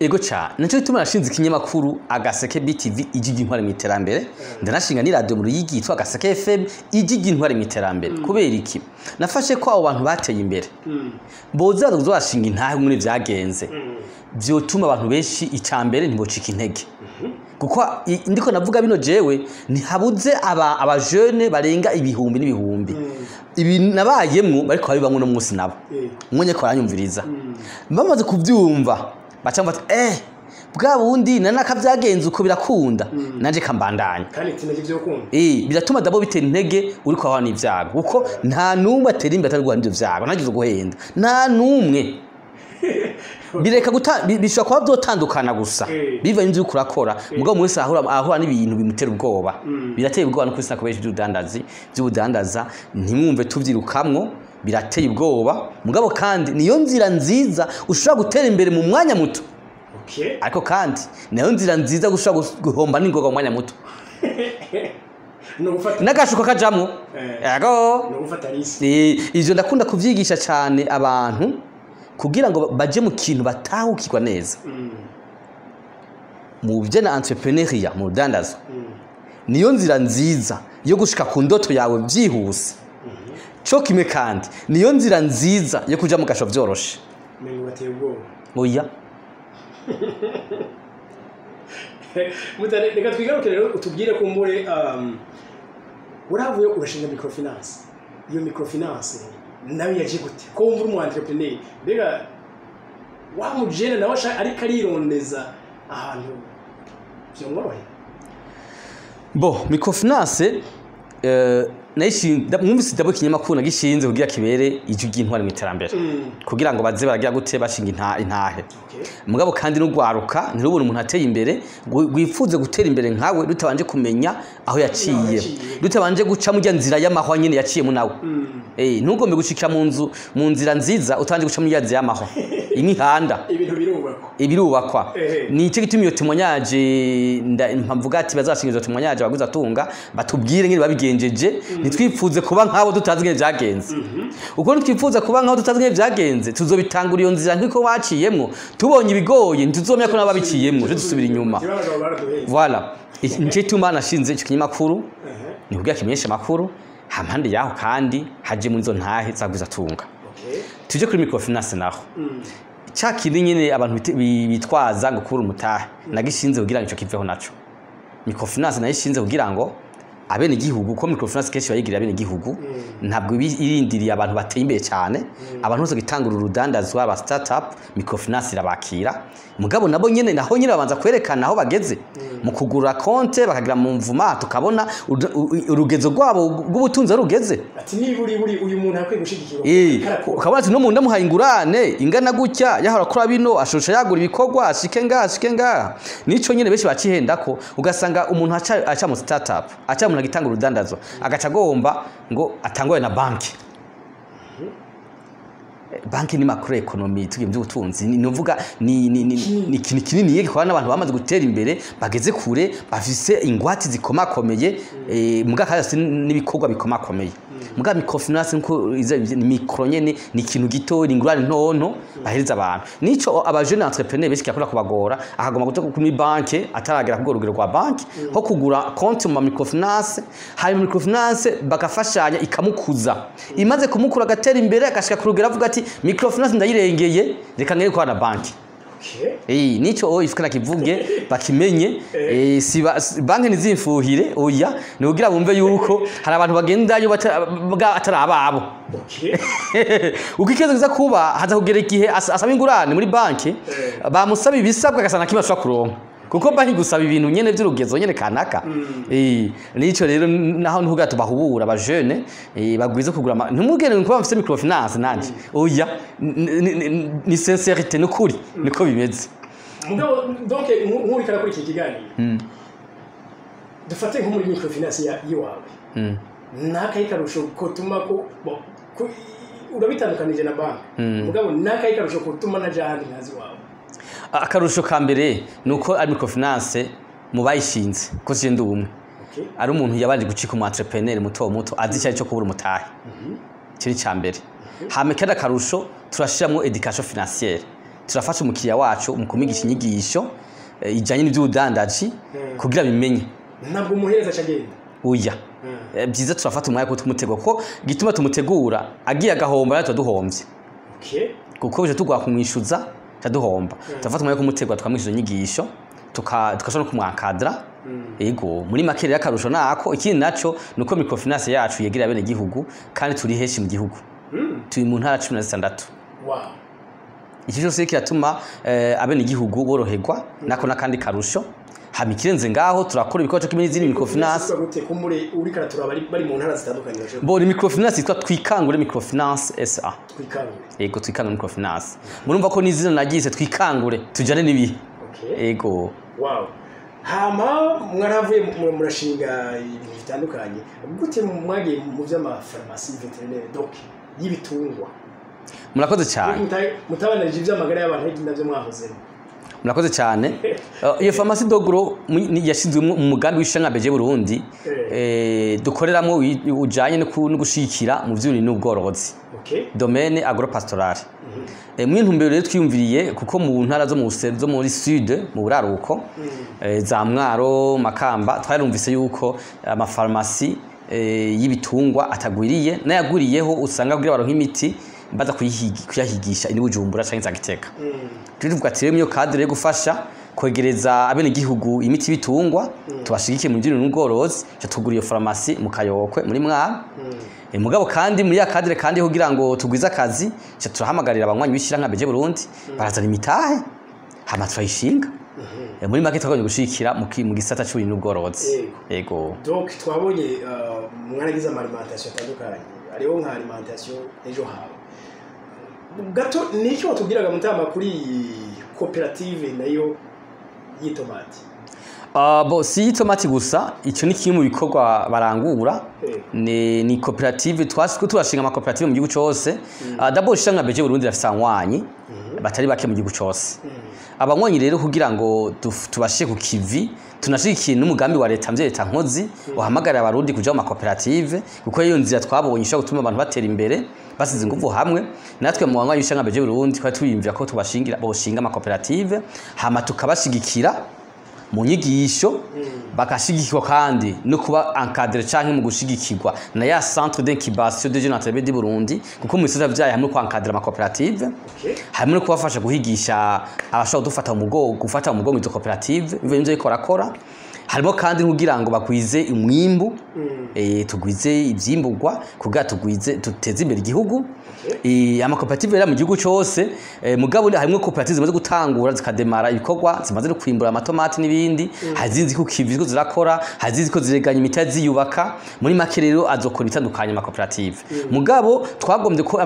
Ego cyane, nicyo gituma nashinze ikinyamakuru Agaseke BTV, ijwi ry'intwari mu iterambere. Ndanashinga n'iradiyo mu Ruyigi yitwa Agaseke FM, ijwi ry'intwari mu iterambere. Kubera iki? Nafashe ko abo bantu bateye imbere boza bazashinga intahe muri vyagenze, vyotuma abantu benshi icambere ntibocika intege, kuko ndiko navuga bino jewe ntihabuze aba jeune barenga ibihumbi n'ibihumbi ibi nabayemwo bariko babibamwo no munsi nabo mwenye ko baranyumviriza, bamaze kuvyumva baca bati bwa bundi nanaka vyagenze uko birakunda, nanje kambandanya. Kandi tinaje vyo kunda. Biratuma dabo bitera intege uriko ahana n'ivyago, kuko nta numwe atera imbere atari guhana n'ivyo vyago, ntagize guhenda nta numwe. Bireka guta bishobora kuba vyotandukana gusa bivanye n'ivyo uriko urakora, mugabo umuntu wese ahura n'ibintu bimutera ubwoba. Birateye ubwoba no kwisi nakoresha ivy'ubudandazi, vy'ubudandaza ntimwumve tuvyirukamwo, birateye ubwoba, mugabo kandi niyo nzira nziza ushobora gutera imbere mu mwanya muto. Ariko kandi niyo nzira nziza ushobora guhomba n'ingoga mu mwanya muto. No gufata n'agashuko kajamwo. Yego. No gufata risque. Ivyo ndakunda kuvyigisha cane abantu kugira ngo baje mu kintu batahukirwa neza. Mu byo na entrepreneuriat, mu rudandazo, niyo nzira nziza yo gushika ku ndoto yawe byihuse. Cyo kimwe kandi niyo nzira nziza yo kuja mu gasho vyoroshe. Mengo bateye ubwoba. Oya. Mutare, reka twigaruke rero utubwire kumbure, uravuye urashinga microfinance. Iyo microfinance nayo yaje gute? Ko wumva uri umu entrepreneur, mbega wa mujene nawe ariko arirondeza ahantu vyomworohera? Bo microfinance mwumvise dabo ikinyamakuru nagishinze kugira kibere ijwi ry'intwari mu iterambere, kugira ngo baze baragira gute bashinga intahe. Mugabo kandi n'ugwaruka ntirubona umuntu ateye imbere rwifuze gutera imbere nkawe rutabanje kumenya aho yaciye, rutabanje guca mu nzira y'amahwa nyene yaciyemo nawe. Ntugombe gushikira mu nzu mu nzira nziza utabanje guca mu nzira y'amahwa imihanda ibintu birubakwa, ibirubakwa. Ni cyo gituma iyo témoignage mpamvuga ati bazashinga izo témoignage abaguza tunga batubwire ngene babigenjeje, ntitwifuze kuba nk'abo tutazi ngene vyagenze. Uko ntitwifuza kuba nk'abo tutazi ngene vyagenze, tuzobitangura iyo nzira nk'uko baciyemwo, tubonye ibigoye ntituzomenya ko nabo babiciyemwo, ejo dusubira inyuma. Voilà, nico gituma nashinze ico kinyamakuru, ni kugira kimenyeshe amakuru hampande yaho kandi haje muri izo ntahe zagwiza tunga. Tuje kuri microfinance naho, ca kindi nyene abantu bitwaza ngo kubura umutahe, nagishinze kugira ngo ico kiveho naco. Microfinance nayishinze kugira ngo abene gihugu, ko microfinance kenshi bayigirira abene gihugu, ntabwo irindiriye abantu bateye imbere cyane. Abantu bose gitangura urudandazwa ba startup, microfinance irabakira, mugabo nabo nyene naho nyene babanza kwerekana aho bageze mu kugura konte, bakagira mu mvuma tukabona urugezo rwabo rw'ubutunzi rugeze. Ati niba uri uyu muntu akwiye gushigikirwa, ukabona ati no muntu ndamuhaye ingurane ingana gutya, yahora akora bino, ashosha yagura ibikorwa, ashike ngaha ashike ngaha. Nico nyene benshi bacihendako, ugasanga umuntu aca mu startup, aca umuntu agitanga urudandazo, agaca agomba ngo atangwe na banki. Banki ni macro economy, tugiye mu by'ubutunzi ni uvuga ni ikintu kinini gikora n'abantu bamaze gutera imbere, bageze kure, bafise ingwate zikomakomeye, muga kandi n'ibikorwa bikomakomeye. Muga microfinance nko ni micro nyene, ni ikintu gito, ni ingurane ntonto bahereza abantu. Nico aba jeune entrepreneur benshi kirakunda kubagora, akagomba guta kuri banke ataragera ku rugero rwa banke ho kugura konti mu microfinance. Hari microfinance bagafashanya ikamukuza, imaze kumukura agatera imbere, agashika ku rugero avuga ati microfinance ndayirengeye, reka ngere kwa na banki. Nico o ifika kivuge bakimenye, si banki ntizimfuhire, oya, ni kugira bumve yuko hari abantu bagendayo atari ababo. Uko ikibazo kiza kuba, haza kugera igihe asaba ingurane muri banki, bamusaba ibisabwa agasanga kimwe ashobora kuronka, kuko banki gusaba ibintu nyene vy'urugezo nyene kanaka. Nico rero naho ntuga tubahubura aba jeune, bagwize kugura, ntimugende kuba mfise microfinance nanje, oya, ni sincérité, nukuri niko bimeze. Mugabo donc nk'uriko arakora iki kiganiro, dufate nko muri microfinance yiwawe, nakahe karusho kotuma ko bon, urabitandukanije na banki, mugabo nakahe karusho kotuma naja ahandi nkazi wawe? Akarusho ka mbere ni uko ari microfinance mu bayishinze, ko sije ndi umwe, ari umuntu yabanje gucika umu entrepreneur muto muto, azi icyo cyo kubura umutahe. Icyo ni icya mbere. Hama kandi akarusho, turashiramwo éducation financière, turafasha umukiriya wacu mu kumigisha inyigisho ijanye n'ivy'ubudandaji kugira bimenye. Ntabwo umuhereza aca agenda? Oya. Byiza turafata umwanya ko tumutegura, kuko igituma tumutegura, agiye agahomba natwe duhomvye, kuko bije tugwa kumwishuza duhomba. Turafata umwanya wo kumutegura, tukamwishuza inyigisho, tugashobora no kumwankadra. Ego, muri make rero akarusho nako. Ikindi naco nuko microfinance yacu yegereye abene gihugu, kandi turi henshi mu gihugu, turi mu ntara 16. Iki cyose kiratuma abene gihugu boroherwa, nako nakandi karusho. Hama ikirenze ngaho, turakora ibikorwa cyo kimwe n'izindi microfinance. Gute kumure uriko araturaba bari mu ntara zitandukanye bashobora? Bo ni microfinance yitwa Twikangure Microfinance SA. Twikangure. Ego, Twikangure Microfinance. Murumva ko n'izina nagize Twikangure, tujane n'ibihe. Ego. Wow. Hama mwaravuye murashinga ibintu bitandukanye. Gute mwagiye mu vy'amafarumasi vétérinaire, donc y'ibitungwa? Murakoze cyane. Mutabanarije ivy'amagara y'abantu, ariko navyo mwahozemo. Murakoze cyane. Iyo pharmacie de gros yashinzwe mu mugambi w'ishanga BG Burundi, dukoreramo ujanye no gushikira mu vy'uburimyi n'ubworozi, domaine agropastoral. Mu ntumbero rero twiyumviriye, kuko mu ntara zo mu zo muri sud, mu buraruko, za Mwaro, Makamba, twarumvise yuko amafarumasi y'ibitungwa atagwiriye, n'ayagwiriyeho usanga kugira baronke imiti baza kuyahigisha ini Bujumbura canke za Gitega. Turi tuvuga ati rero iyo cadre yo gufasha kwegereza abenegihugu imiti y'ibitungwa, tubashigikiye mu by'uburimyi n'ubworozi, ca tugura iyo farumasi mu Kayokwe muri Mwaro. Mugabo kandi muri ya cadre kandi kugira ngo tugwize akazi, ca turahamagarira abanywanyi b'ishirahamwe BG Burundi, barazana imitahe, hama turayishinga. Muri make twagomye gushigikira mu gisata c'uburimyi n'ubworozi. Yego. Donc twabonye mwaragize ama alimentation atandukanye, hariho nka alimentation Ejo Hawe. Gato niki watubwiraga mutama kuri iyi koperative nayo y'itomati? Bo si itomati gusa, icyo ni kimwe mu bikorwa barangura. Ni koperative twasiko turashinga amakoperative mu gihugu cose. D'abord ishirahamwe BG Burundi rafise abanywanyi batari bake mu gihugu cose. Abanywanyi rero kugira ngo tubashe ku kivi, tunashigikiye n'umugambi wa leta mvye, leta nkozi, uhamagarira abarundi kuja mu makoperative, kuko iyo nzira twabonye ishobora gutuma abantu batera imbere basize ingufu hamwe. Natwe mu banywanyi b'ishirahamwe BG Burundi twari twiyumvira ko tubashingira, boshinga amakoperative, hama tukabashigikira mu nyigisho, bagashigikirwa kandi no kuba encadré canke mu gushigikirwa na ya centre d'incubation des jeunes entrepreneurs du Burundi, kuko mu bisata vyayo hamwe no encadrer amakoperative, hamwe no kubafasha guhigisha abashobora gufata mu mugongo, gufata mu mugongo izo koperative bivuye n'ivyo ariko barakora. Harimo kandi kugira ngo bagwize umwimbu, tugwize ivyimburwa kugira tugwize, duteze imbere igihugu. Amakoperative rero mu gihugu cose, mugabo harimwo koperative zimaze gutangura zikademara ibikorwa, zimaze no kwimbura amatomati n'ibindi, hari izindi ku kivi ziriko zirakora, hari izindi ziriko zireganya imiti ziyubaka. Muri make rero azokora ibitandukanye amakoperative. Mugabo twagombye ko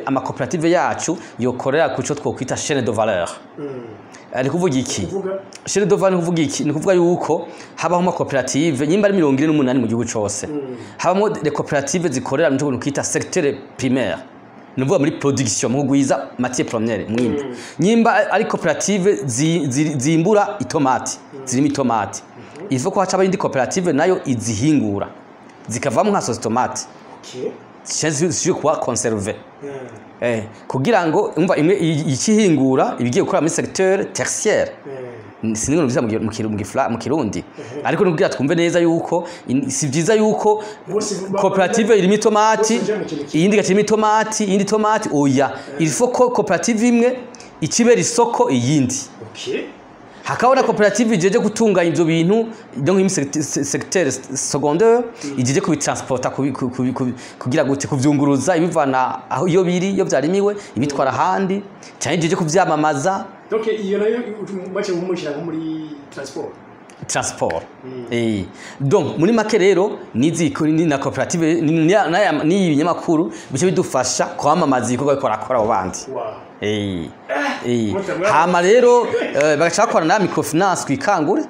amakoperative yacu yokorera ku cyo twokwita chaîne de valeur. Ni kuvuga iki? Kuvuga? Chaîne de valeur ni kuvuga iki? Ni kuvuga yuko habaho amakoperative nyimba ari 48 mu gihugu cose, habamo les coopératives zikorera mu cyo kwita secteur primaire, ni ukuvuga muri production, mu kugwiza matière première, mwimbu. Nyimba ari koperative zimbura itomati, zirimo itomati, il faut ko hacaba indi koperative nayo izihingura zikavamo nka sauce tomate. zishobore kuba conservé, kugira ngo umva imwe ikihingura ibigiye gukora muri secteur tertiaire, sinzi ngo biza mu Kirundi, ariko nubwira twumve neza yuko si byiza yuko koperative irimo itomati, bose baja mu kintu kimwe. Iyindi igacirimo itomati, iyindi tomati. Oya, il faut ko koperative imwe ikibera isoko iyindi. Hakaba na koperative ijeje gutunganya ivyo bintu, donc une secteur secondaire ijeje kubitransporta, kugira gute, kuvyunguruza, ibivana aho iyo biri, iyo vyarimiwe, ibitwara ahandi, cyane ijeje kuvyamamaza. Donc iyo nayo bace mumushyira nko muri transport. Transport. Donc muri make rero nizi ni na koperative ni ibinyamakuru bice bidufasha kwamamaza ibikorwa bariko barakora abo bandi. Hama rero bagaca bakorana na microfinance Twikangure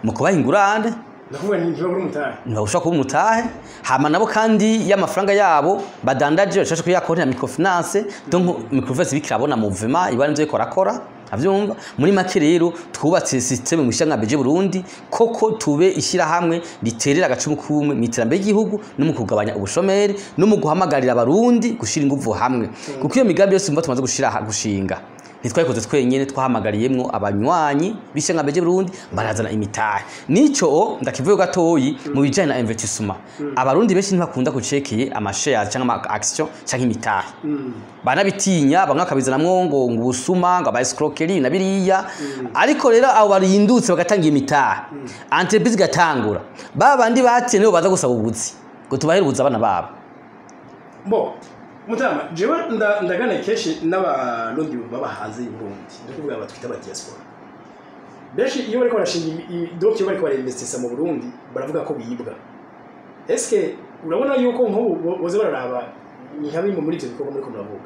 mu kubaha ingurane. Ndakuvuga ni ntibabura umutahe. Ntibashobora kuba umutahe. Hama nabo kandi y'amafaranga yabo badandaje bashobora kuyakorera microfinance. Donc microfinance bikirabona mouvement ibana ivyo ikora akora avyumva. Muri make rero twubatse système mu ishyirahamwe ABG Burundi koko tube ishyirahamwe riterera agacumu kumwe mu iterambere ry'igihugu no mu kugabanya ubushomeri no mu guhamagarira Abarundi gushira inguvu hamwe, kuko iyo migambi yose mva tumaze gushira gushinga ntitwayikoze twenyene, twahamagariyemwo abanywanyi b'ishyirahamwe ABG Burundi, barazana imitahe. Nico ndakivuye gatoyi mu bijanye na investissement, Abarundi benshi ntibakunda kucekeye ama shares cyangwa ama action cyangwa imitahe, banabitinya, bamwe bakabizanamwo ngo ubusuma, ngo aba escroquerie na biriya. Ariko rero abo barindutse bagatanga imitahe, entreprise igatangura, ba bandi batiye nibo baza gusaba ubuzi ngo tubahere ubuzi abana babo. Bo mutama, jewe ndagana kenshi n'Abarundi baba hanze y'Uburundi, ndakuvuga abatwita aba diaspora. Benshi iyo bariko barashinga donc iyo bariko barinvestisa mu Burundi baravuga ko bibwa. Eske urabona yuko nk'ubu boze bararaba nka bimwe muri ivyo bikorwa muriko muravuga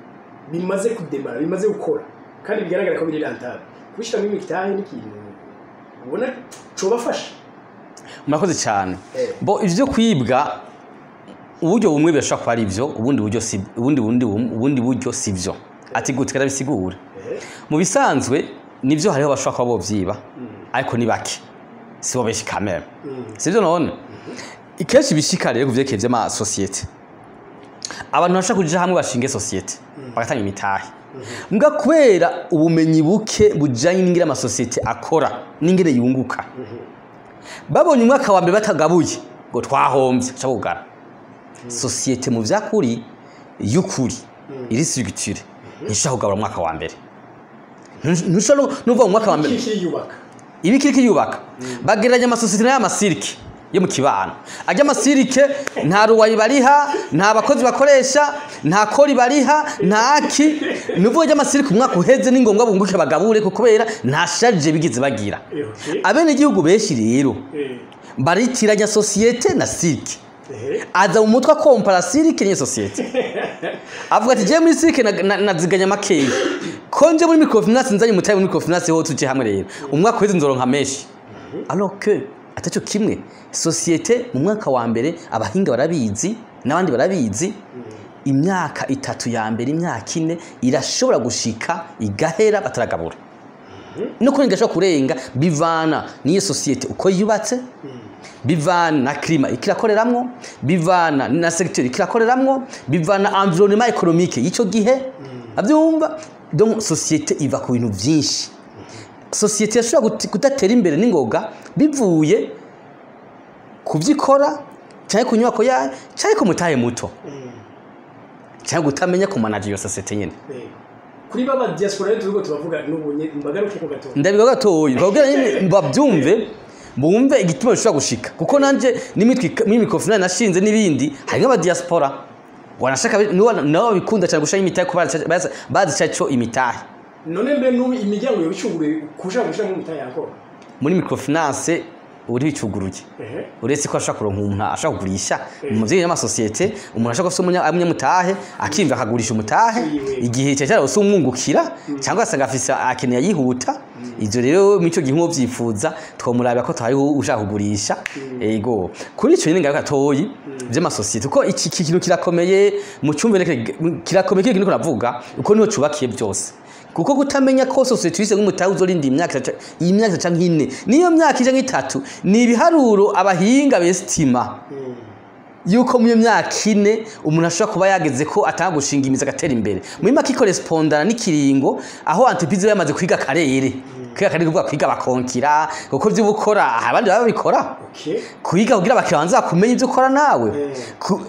bimaze kudemara, bimaze gukora kandi bigaragara ko biri rentable, kubishiramo imitahe n'ikintu ubona cobafasha? Murakoze cyane. Bo ivyo kwibwa, uburyo bumwe birashobora kuba ari ivyo, ubundi buryo si ubundi buryo si vyo. Ati gute? Karabisigura. Mu bisanzwe nivyo, hariho bashobora kuba bovyiba, ariko ni bake, sibo benshi kamere, sivyo? None kenshi bishika rero kuvyerekeye vy'amasosiyete, abantu bashaka kuja hamwe bashinge sosiyete bagatanga imitahe, mbwa kubera ubumenyi buke bujanye n'ingene amasosiyete akora n'ingene yunguka, babonye umwaka wa mbere batagabuye ngo twahombye, baca bugara sosiyete. Mu vyakuri y'ukuri iri structure ntishobora kugabura umwaka wa mbere. Ntushobora nuva mu mwaka wa mbere Kiriyubaka. Ibi kiriko yubaka, bagereranya amasosiyete n'aya cirque yo mu kibano. Ajya ama cirque nta ruwayi bariha, nta bakozi bakoresha, nta kori bariha, nta ki. Nuvuga ajya ama cirque umwaka uheze ni ngombwa bunguke bagabure, kuko kubera nta charge bigize bagira. Abenegihugu benshi rero baritiranya sosiyete na cirque. Aza mu mutwe akompara cirque n'iyo sosiyete, avuga ati jewe muri cirque naziganya makeya, ko nje muri microfinance nzanye umutahe muri microfinance ho tuje hamwe rero umwaka uheze nzoronka menshi, alors que ataco kimwe. Sosiyete mu mwaka wa mbere, abahinga barabizi n'abandi barabizi, imyaka 3 ya mbere, imyaka 4 irashobora gushika igahera bataragabura, no kurenga ishobora kurenga, bivana n'iyo sosiyete uko yubatse, bivana na climat ikirakoreramwo, bivana na secteur ikirakoreramwo, bivana environnement économique y'ico gihe, avyumva. Donc société iva ku bintu vyinshi. Société yashobora kudatera imbere n'ingoga bivuye kuvyikora canke ku nyubako yayo canke ku mutahe muto canke kutamenya ku manager iyo société nyene. Kuri baba diaspora rero turiko turavuga n'ubu mbagaruke ko gato. Ndabiga gatoyi kugira nyine babyumve, bumve igituma bishobora gushika, kuko nanje n'imitwe muri microfinance nashinze n'ibindi hari nk'aba diaspora wanashaka nabo bikunda cyane gushaka imitahe kuba bazi cyo imitahe. None mbe n'ubu imiryango yobicuguruye kushaka gushiramo umutahe yankora? Muri microfinance uri bicuguruye, uretse ko ashaka kuronka umuntu ashaka kugurisha mu vyo y'amasosiyete, umuntu ashaka gufisa umunyamutahe akimva akagurisha umutahe igihe cyo cyarose umwungukira, cyangwa asanga afise akeneye yihuta. Ivyo rero mico gihe nko vyifuza twomurabira ko twariho ushaka kugurisha. Ego, kuri ico nyine ngaruka gatoyi vy'amasosiyete, kuko iki kintu kirakomeye mu cyumve, kirakomeye kiri kintu navuga uko niho cubakiye byose, kuko kutamenya ko sosiyete yise nk'umutahe uzorinda imyaka canke 4, niyo myaka ija nk'itatu, ni ibiharuro abahinga bestima. Yuko mu myaka 4 umuntu ashobora kuba yageze ko atanga gushinga imizi agatera imbere. Muri make ikorespondana n'ikiringo aho entreprise iba yamaze kwiga akarere. Kwiga akarere kuvuga kwiga abakonkira, kuko ivyo ukora abandi baba babikora. Kwiga kugira abakiranza bakumenye ivyo ukora nawe.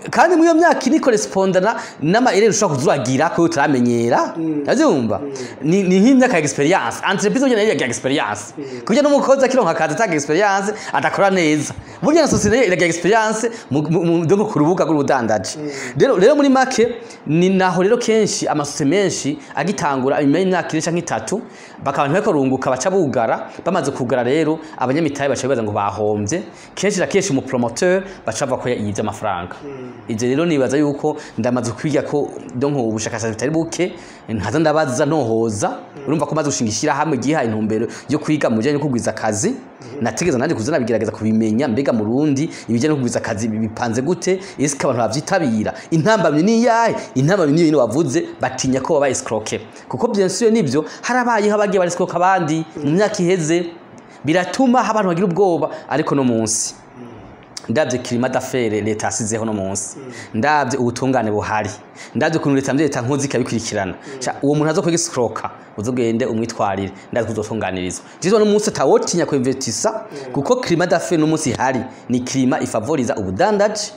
Kandi muri iyo myaka 4 ikorespondana n'amayerere ushobora kuzuragira ko utaramenyera. Uravyumva? Ni nk'imyaka ya experience. Entreprise burya nayo iragira experience. Kuburyo n'umukozi akironka akazi atanga experience adakora neza. Burya na société iragira experience donc ku rubuga rw'ubudandaji. Rero muri make ni naho rero kenshi amasosiyete menshi agitangura inyuma y'imyaka 4 canke 3 bakaba ntibariko barunguka, baca bugara. Bamaze kugara rero abanyamitahe baca bibaza ngo bahombye. Kenshi na kenshi umu promoteur baca bavuga ko yivye amafaranga. Ivyo rero nibaza yuko ndamaze kwiga ko donc ubushakashatsi butari buke, nkaza ndabaza ntohoza. Urumva ko maze gushinga ishyirahamwe ryihaye intumbero yo kwiga mu bijanye no kugwiza akazi, nategeza nanjye kuza nabigerageza kubimenya, mbega mu Burundi ibijanye no kugwiza akazi bipanze gute, ese abantu bavyitabira, intambamyi ni iyahe? Intambamyi niyo nyene wavuze, batinya ko baba escroquer. Kuko bien sûr nivyo harabayeho abagiye barescroka abandi mu myaka iheze, biratuma abantu bagira ubwoba. Ariko no munsi ndavye climat d'affaires leta yasizeho no munsi, ndavye ubutungane buhari, ndavye ukuntu leta mvye leta nkozi ikabikurikirana, uwo muntu azo kwigiscroka uzogende umwitwarire, ndazi kuzotunganirizwa. Jizo no munsi atawotinya kuinvestisa, kuko climat d'affaires no munsi hari ni climat ifavoriza ubudandaji.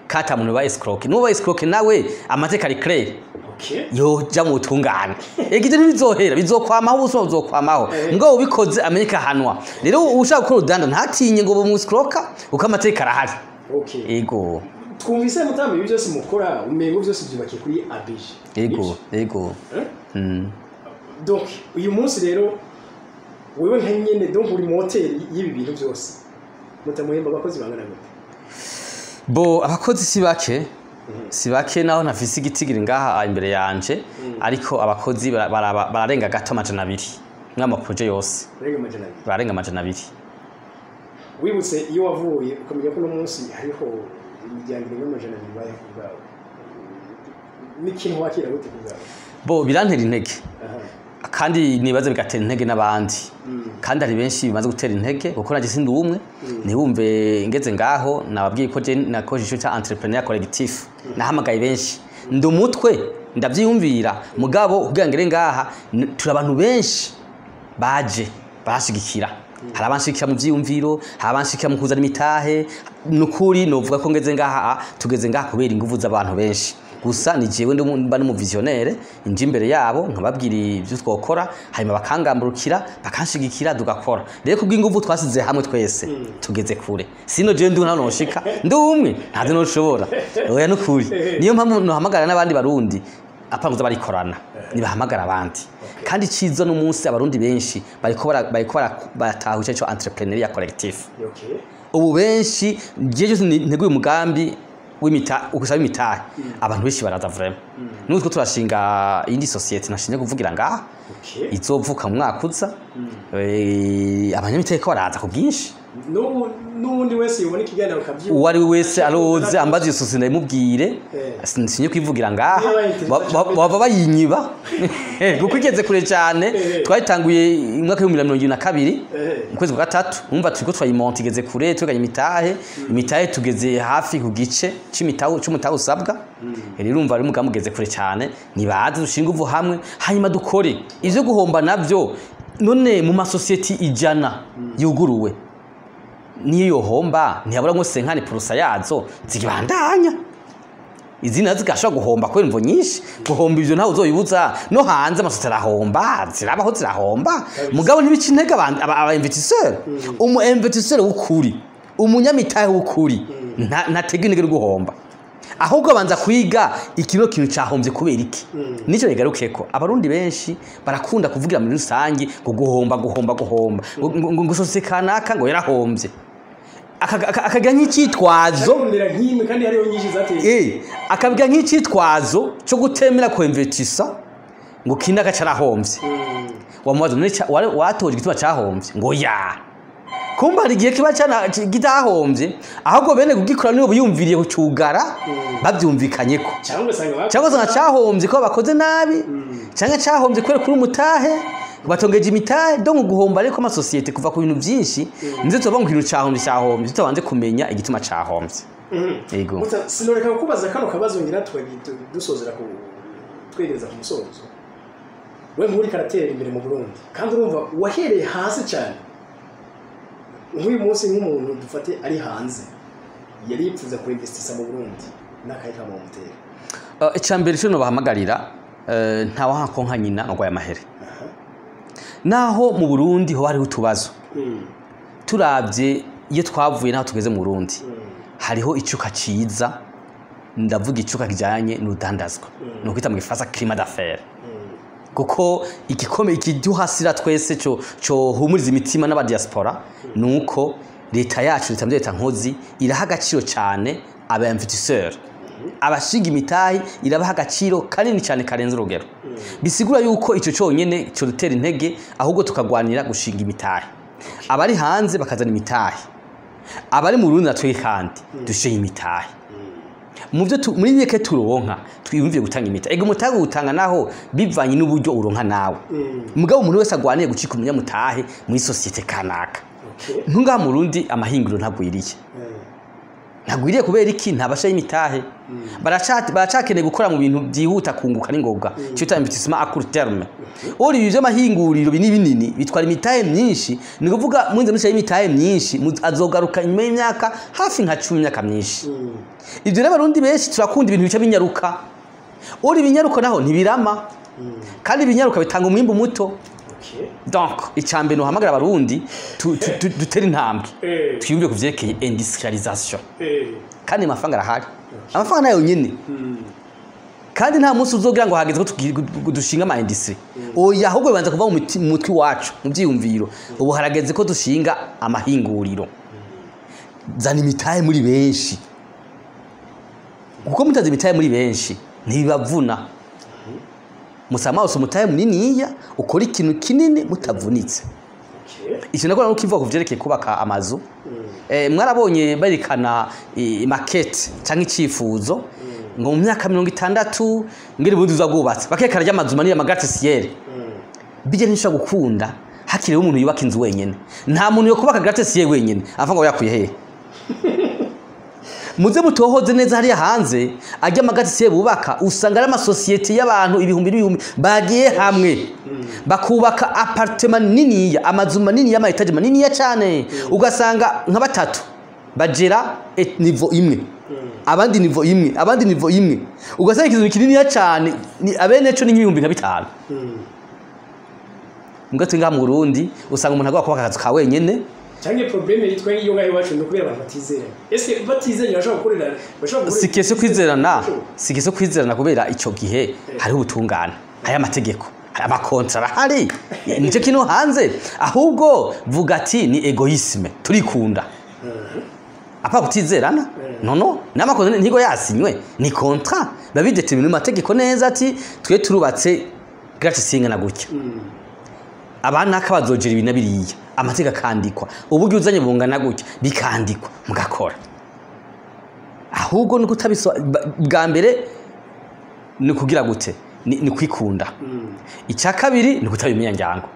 Kata muntu ba escroque, nuba escroque nawe amateka ari clair. Yoja mu butungane. Ega ivyo ntibizohera, bizokwamaho, ubusuma buzokwamaho. Ngo ubikoze amenye ahanwa. Rero ushaka gukora urudanda ntatinye ngo bumuscroka, kuko amateka arahari. Ego. Twumvise mutambi ibi byose mukora, umengo byose byubakiye kuri ABG. Ego, ego. Donc uyu munsi rero wewe nka nyene donc uri moteri y'ibi bintu byose. Mutamuhemba abakozi bangana gute? Bo abakozi si bake. Si bake naho ntafise igitigiri ngaha imbere yanje, ariko abakozi bararenga gato 200 mw'ama projet yose. Barenga 200. Bararenga 200. Wibutse iyo wavuye ukamenya ko no munsi hariho imiryango irenga 200 baye ku bwawe. N'ikintu wakira gute ku bwawe? Bo birantera intege. Kandi nibaze bigatera intege n'abandi. Kandi hari benshi bimaze gutera intege, kuko naje sindi umwe. Ntiwumve ngeze ngaho nababwiye ko je nakoje ico ca entrepreneur collectif. Nahamagaye benshi. Ndi umutwe ndavyiyumvira, mugabo kugira ngere ngaha turi abantu benshi baje barashigikira. Hari abanshikira mu vyiyumviro, hari abanshikira mu kuzana imitahe. Nukuri novuga ko ngeze ngaha, tugeze ngaha kubera inguvu z'abantu benshi. Gusa ni jewe mba ndi mu visionnaire, inje imbere yabo nkababwira ivyo twokora, hanyuma bakangamburukira, bakanshigikira tugakora. Rero kubw'inguvu twasize hamwe twese tugeze kure. Sino jewe ndi nta noshika, ndi umwe ntazi noshobora. Oya nukuri. Niyo mpamvu nohamagara n'abandi barundi apanguza barikorana, nibahamagara abandi. Kandi ciza no munsi abarundi benshi bariko baratahuca ico entrepreneuriat collectif. Ubu benshi jeje nteguye umugambi w'imita ukusaba imitahe, abantu benshi baraza vraiment. Nutwo turashinga indi societe nashinje kuvugira ngaha, izovuka mu mwaka uza. Abanyamiteko baraza ku bwinshi. N'undi wese yobona ikiganiro akavyumva. Uwo ari we wese aroze ambaza iyo societe ndayimubwire, sinye kwivugira ngaha, bava bayinyiba kuko igeze kure cyane. Twayitanguye umwaka wa 2022 mu kwezi kwa 3, umva turiko twayimonta igeze kure, tuganye imitahe tugeze hafi ku gice c'imitahe c'umutahe usabwa. Rero urumva ari umugambi ugeze kure cyane, nibaze dushinga uvu hamwe hanyuma dukore ivyo guhomba navyo. None mu masosiyete 100 yuguruwe niyo yohomba ntiyabura ngo senkani purusa yazo zikibandanya, izina zigashobora guhomba kubera imvo nyinshi. Guhomba ivyo ntawe uzoyibuza, no hanze amasosiyete arahomba, zirabaho zirahomba, mugabo ntibica intege aba investisseur. Umu investisseur w'ukuri, umunyamitahe w'ukuri ntatega intege no guhomba, ahubwo abanza kwiga ikino kintu cahombye kubera iki. Nico nigarukeko, abarundi benshi barakunda kuvugira muri rusangi ngo guhomba guhomba guhomba, ngo sosiyete kanaka ngo yarahombye, akagira nk'icitwazo kandi hariho nyinshi zateye, akabigira nk'icitwazo cyo gutemera kuinvestisa ngo kinaka carahombye. Wamubaza none watoje igituma cahombye, ngo ya kumba hari igihe kiba kitahombye, ahubwo bene kugikora nibo biyumviriye kucugara bavyumvikanyeko, cyangwa usanga cahombye ko bakoze nabi, cyangwa cahombye kubera kuri umutahe batongeje imitahe. Donc guhomba ariko amasosiyete kuva ku bintu byinshi, nizo tuvuga ngo ikintu cahombye cahombye tutabanje kumenya igituma cahombye. Yego. Muta, sinoreka kukubaza kano kabazo ngira dusozera ku twegereza ku musozo. We muri karatera imbere mu Burundi, kandi urumva wahereye hasi cyane. Nk'uyu munsi nk'umuntu dufate ari hanze yari yipfuza kuinvestisa mu Burundi, n'akahe kamo mutera? Icya mbere cyo nobahamagarira, ntawahanko nka nyina ngo agwaye amahere. Naho mu Burundi ho hariho utubazo, turavye iyo twavuye naho tugeze mu Burundi, hariho icuka ciza. Ndavuga icuka kijanye n'urudandazwa, ni ukwita mu gifaransa climat d'affaires, kuko igikome ikiduhasira twese cyo humuriza imitima n'aba diaspora nuko leta yacu, leta mvye, leta nkozi, iraha agaciro cyane aba investisseur, abashinga imitahi, irabaha agaciro kanini cyane karenze urugero. Bisigura yuko icyo cyonyene cyo dutera intege, ahubwo tukagwanira gushinga imitahi, abari hanze bakazana imitahi, abari mu Burundi natwe kandi dushinga imitahi mu byo muri nyeke turonka, twiyumviye gutanga imitahe. Ego, umutahe utanga naho bivanye n'uburyo uronka nawe, mugabo umuntu wese agwaniye gucika umunyamutahe muri société kanaka. Ntungaha mu Burundi amahinguriro ntagwiriye. Ntagwiriye kubera iki? Ntabasha y'imitahe. Baracakeneye gukora mu bintu byihuta kunguka n'ingoga, cyo bita investissement à court terme. Ori ibi by'amahinguriro binini binini bitwara imitahe myinshi. Ni kuvuga munze musha y'imitahe myinshi, azogaruka inyuma y'imyaka hafi nka 10, imyaka myinshi. Ibyo rero Abarundi benshi turakunda ibintu bica binyaruka. Ori ibinyaruka naho ntibirama, kandi ibinyaruka bitanga umwimbu muto. Donc icambere nohamagara Abarundi, dutere intambwe, twiyumve ku vyerekeye industrialisation. Kandi amafaranga arahari, amafaranga nayo nyene. Kandi nta munsi uzogira ngo hageze ko dushinga ama industrie. Oya, ahubwo bibanza kuva mu mutwe wacu, mu vyiyumviro. Ubu harageze ko dushinga amahinguriro. Zana imitahe muri benshi, kuko mutazi imitahe muri benshi ntibibavuna. Musama wose umutahe muniniya, ukora ikintu kinini mutavunitse. Icyo nagora no kivuga ku vyerekeye kubaka amazu. Mwarabonye berekana maquette canke icifuzo ngo mu myaka 60 ngere ubundi uza bwubatse, bakekana ry'amazu manini, ama gratte-ciel. Bijye ntishobora gukunda hakiriho umuntu yubaka inzu wenyene. Nta muntu yo kubaka gratte-ciel wenyene avuga ngo yakuye hehe. Muze mutohoze neza, hariya hanze ajya ama gratte-ciel bubaka, usanga ari amasosiyete y'abantu ibihumbi n'ibihumbi bagiye hamwe bakubaka appartement niniya, amazu manini y'ama étage maniniya cyane. Ugasanga nka batatu bagera niveau imwe, abandi niveau imwe, abandi niveau imwe, ugasanga ikintu kininiya cyane ni abene cyo ni nk'ibihumbi nka 5. Mbwa twe ngaha mu Burundi usanga umuntu agomba kubaka akazu ka wenyene. Cyangwa problème yitwa iyo ngaho iwacu ni ukubera abantu batizerana. Ese batizeranye bashobora gukorera, bashobora gukorera? Si question kwizerana, si question kwizerana, kubera ico gihe hariho ubutungane, hari amategeko, hari ama contrat arahari. Nicyo kintu hanze. Ahubwo vuga ati ni égoïsme, turikunda apa kutizerana. No n'amakosa ntigo yasinywe, ni contrat biba bidéterminé mu mategeko neza, ati twe turubatse gratte-ciel ingana gutya, abana bazogera ibi na biriya, amategeko akandikwa, uburyo uzanye bungana gutya bikandikwa, mugakora. Ahubwo ni kutabiso bwa mbere ni kugira gute, ni kwikunda. Icya kabiri ni kutabimenya njyango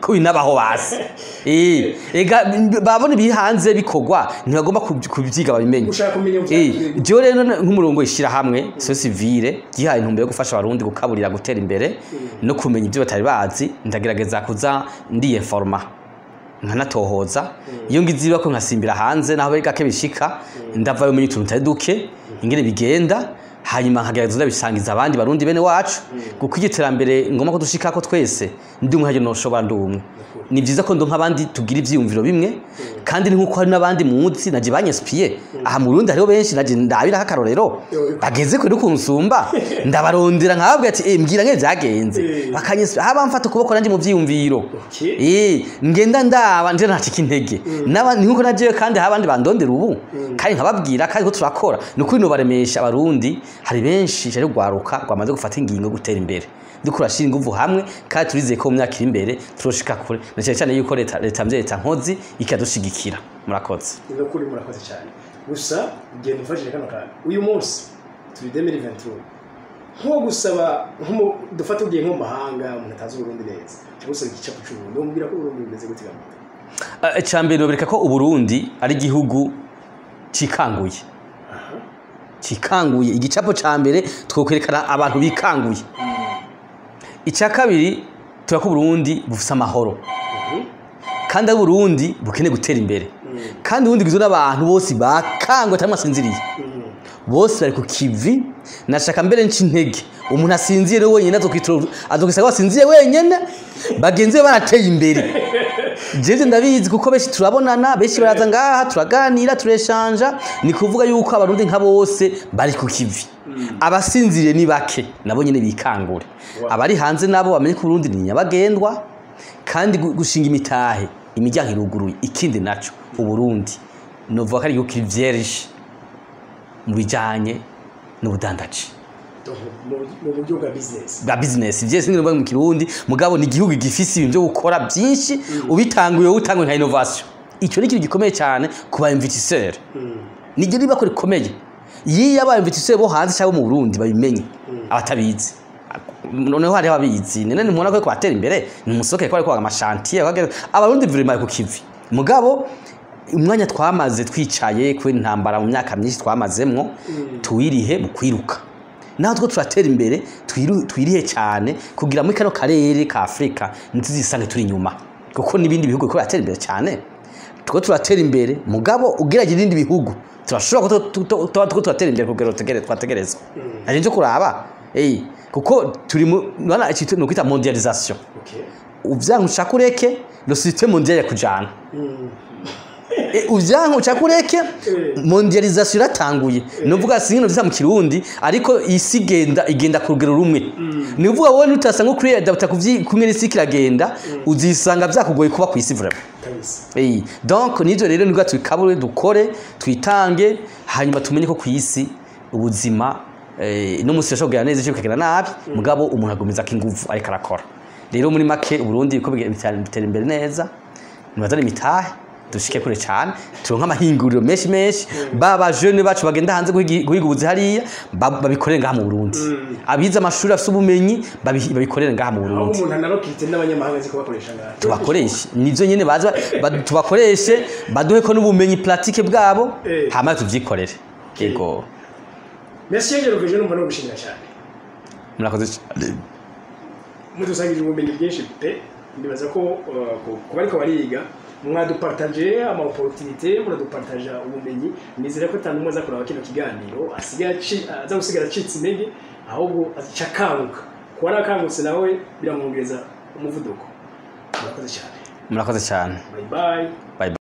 ko binabaho basi. Ega babona ibiri hanze bikorwa, ntibagomba kubyiga babimenye. Ushaka kumenya. Jewe rero nk'umurongo ishira hamwe société civile gihaye intumbero yo gufasha Abarundi gukaburira gutera imbere no kumenya ibyo batari bazi, ndagerageza kuza ndiyinforma, nkanatohoza. Iyo ngize ibako nkasimbira hanze, naho bari gake bishika, ndavayo menya utuntu tutari duke ingene bigenda, hanyuma nkagerageza ndabisangiza abandi Barundi bene wacu, kuko igiterambere ngomba ko dushikako twese. Ndi umwe noshobora, ndi umwe, ni byiza ko ndonka abandi tugira ivyiyumviro bimwe. Kandi ni nkuko hari n'abandi muzi naje banyinspiré aha mu Burundi, hariho benshi naje ndabiraho akarorero bageze kure kunsumba, ndabarondera nkababwira ati mbwira ngene vyagenze." Bakanyinspira, haba mfata ukuboko nanje mu vyiyumviro. Ngenda ndaba nje ntacika intege. Naba ni nkuko najewe, kandi hari abandi bandondera ubu kandi nkababwira kandi ko turakora. Ni ukuri nobaremesha Abarundi, hari benshi cyane rwaruka rwamaze gufata ingingo yo gutera imbere. Dukura shira inguvu hamwe, kandi turizeye ko mu myaka iri imbere turoshika kure, na cyane cyane yuko leta mvye, leta nkozi ikadushigikira. Murakoze. Ni ukuri murakoze cyane. Gusa genda umfashije kano kantu. Uyu munsi turi 2023, nko gusaba dufate ugiye nko mu mahanga, umuntu atazi Uburundi neza, cyangwa gusaba igicapo cy'Uburundi, umubwira ko Uburundi bumeze gute gamata? Icya mbere nobereka ko Uburundi ari igihugu cikanguye. Cikanguye, igicapo ca mbere twokwerekana abantu bikanguye. Icya kabiri, turako Burundi bufise amahoro, kandi ari Burundi bukeneye gutera imbere, kandi ubundi bugizwe n'abantu bose bakanguye, atamwe asinziriye, bose bari ku kivi. Nashaka mbere nca intege umuntu asinziye rero wenyine, azokwisanga asinziye wenyene, bagenzi be barateye imbere. Jewe ndabizi kuko benshi turabonana, benshi baraza ngaha, turaganira, tureshanja. Ni kuvuga yuko Abarundi nka bose bari ku kivi, abasinziriye ni bake, nabo nyene bikangure. Abari hanze nabo bamenye ko Burundi ni nyabagendwa, kandi gushinga imitahe, imiryango iruguruye. Ikindi naco, Uburundi novuga ko ari igihugu kiri vierge mu bijanye n'ubudandaji. Donc, mu buryo bwa business. Bwa business, vyese ni mu Kirundi, mugabo ni igihugu gifise ibintu byo gukora byinshi. Ubitanguye, wowe utanguye nka innovation, ico ni ikintu gikomeye cyane ku ba investisseur. Niryo riba ko rikomeye yiyo aba investisseur bo hanze cyangwa mu Burundi babimenye. Abatabizi noneho, hariho ababizi nene, nimubona ko batera imbere, nimusoke ko ariko ama chantier. Abarundi vraiment ku kivi, mugabo umwanya twamaze twicaye kubera intambara mu myaka myinshi twamazemwo, tuwirihe mu kwiruka. Naho two turatera imbere, twirihe cyane kugira muri kano karere ka Afrika ntituzisange turi inyuma, kuko n'ibindi bihugu biriko biratera imbere cyane. Two turatera imbere, mugabo ugerageje ibindi bihugu turashobora kuba tuba turatera imbere kugero twategerezwa nari nje kuraba, kuko turi mu nana iki no kwita mondialisation. Uvyanka ushaka ureke, le système mondial yakujana. Uvyanka ushaka ureke, mondialisation iratanguye. Nuvuga sinkino visa mu Kirundi, ariko isi igenda ku rugero rumwe. Ni uvuga wowe nutasanga kuri adapta kuvyi kumwe n'isi kiragenda, uzisanga vyakugoye kuba ku isi vraiment. Donc nivyo rero nibwo twikabure, dukore, twitange, hanyuma tumenye ko ku isi ubuzima no musi yashobora kugenda neza, ejo bikagenda nabi, mugabo umuntu agomeza inguvu ariko arakora. Rero muri make, Uburundi biko bitera imbere neza. Nibazane imitahe, dushike kure cyane, turonke amahinguriro menshi menshi. Baba jeune bacu bagenda hanze guhiga ubuzi hariya, babikorere ngaha mu Burundi. Abize amashuri afise ubumenyi babikorere ngaha mu Aho Burundi. umuntu anarokirite n'abanyamahanga azi ko bakoresha ngaha. Tubakoreshe, nivyo nyene baza tubakoreshe, baduhe ko n'ubumenyi pratique bwabo, hama tuvyikorere. Yego. Merci Geruveje, numva no gushimira cyane. Murakoze cyane. Mudusangije ubumenyi bwinshi pe. Ndibaza ko ku bariko bariga mwadupartage ama opportunité, muradupartaja ubumenyi. Nizera ko atanu aza kuraba kino kiganiro asigaye aza gusigara acitse intege, ahubwo aca akanguka. Kuba arakangutse nawe biramwongereza umuvuduko. Murakoze cyane. Murakoze cyane. Bye bye. Bye.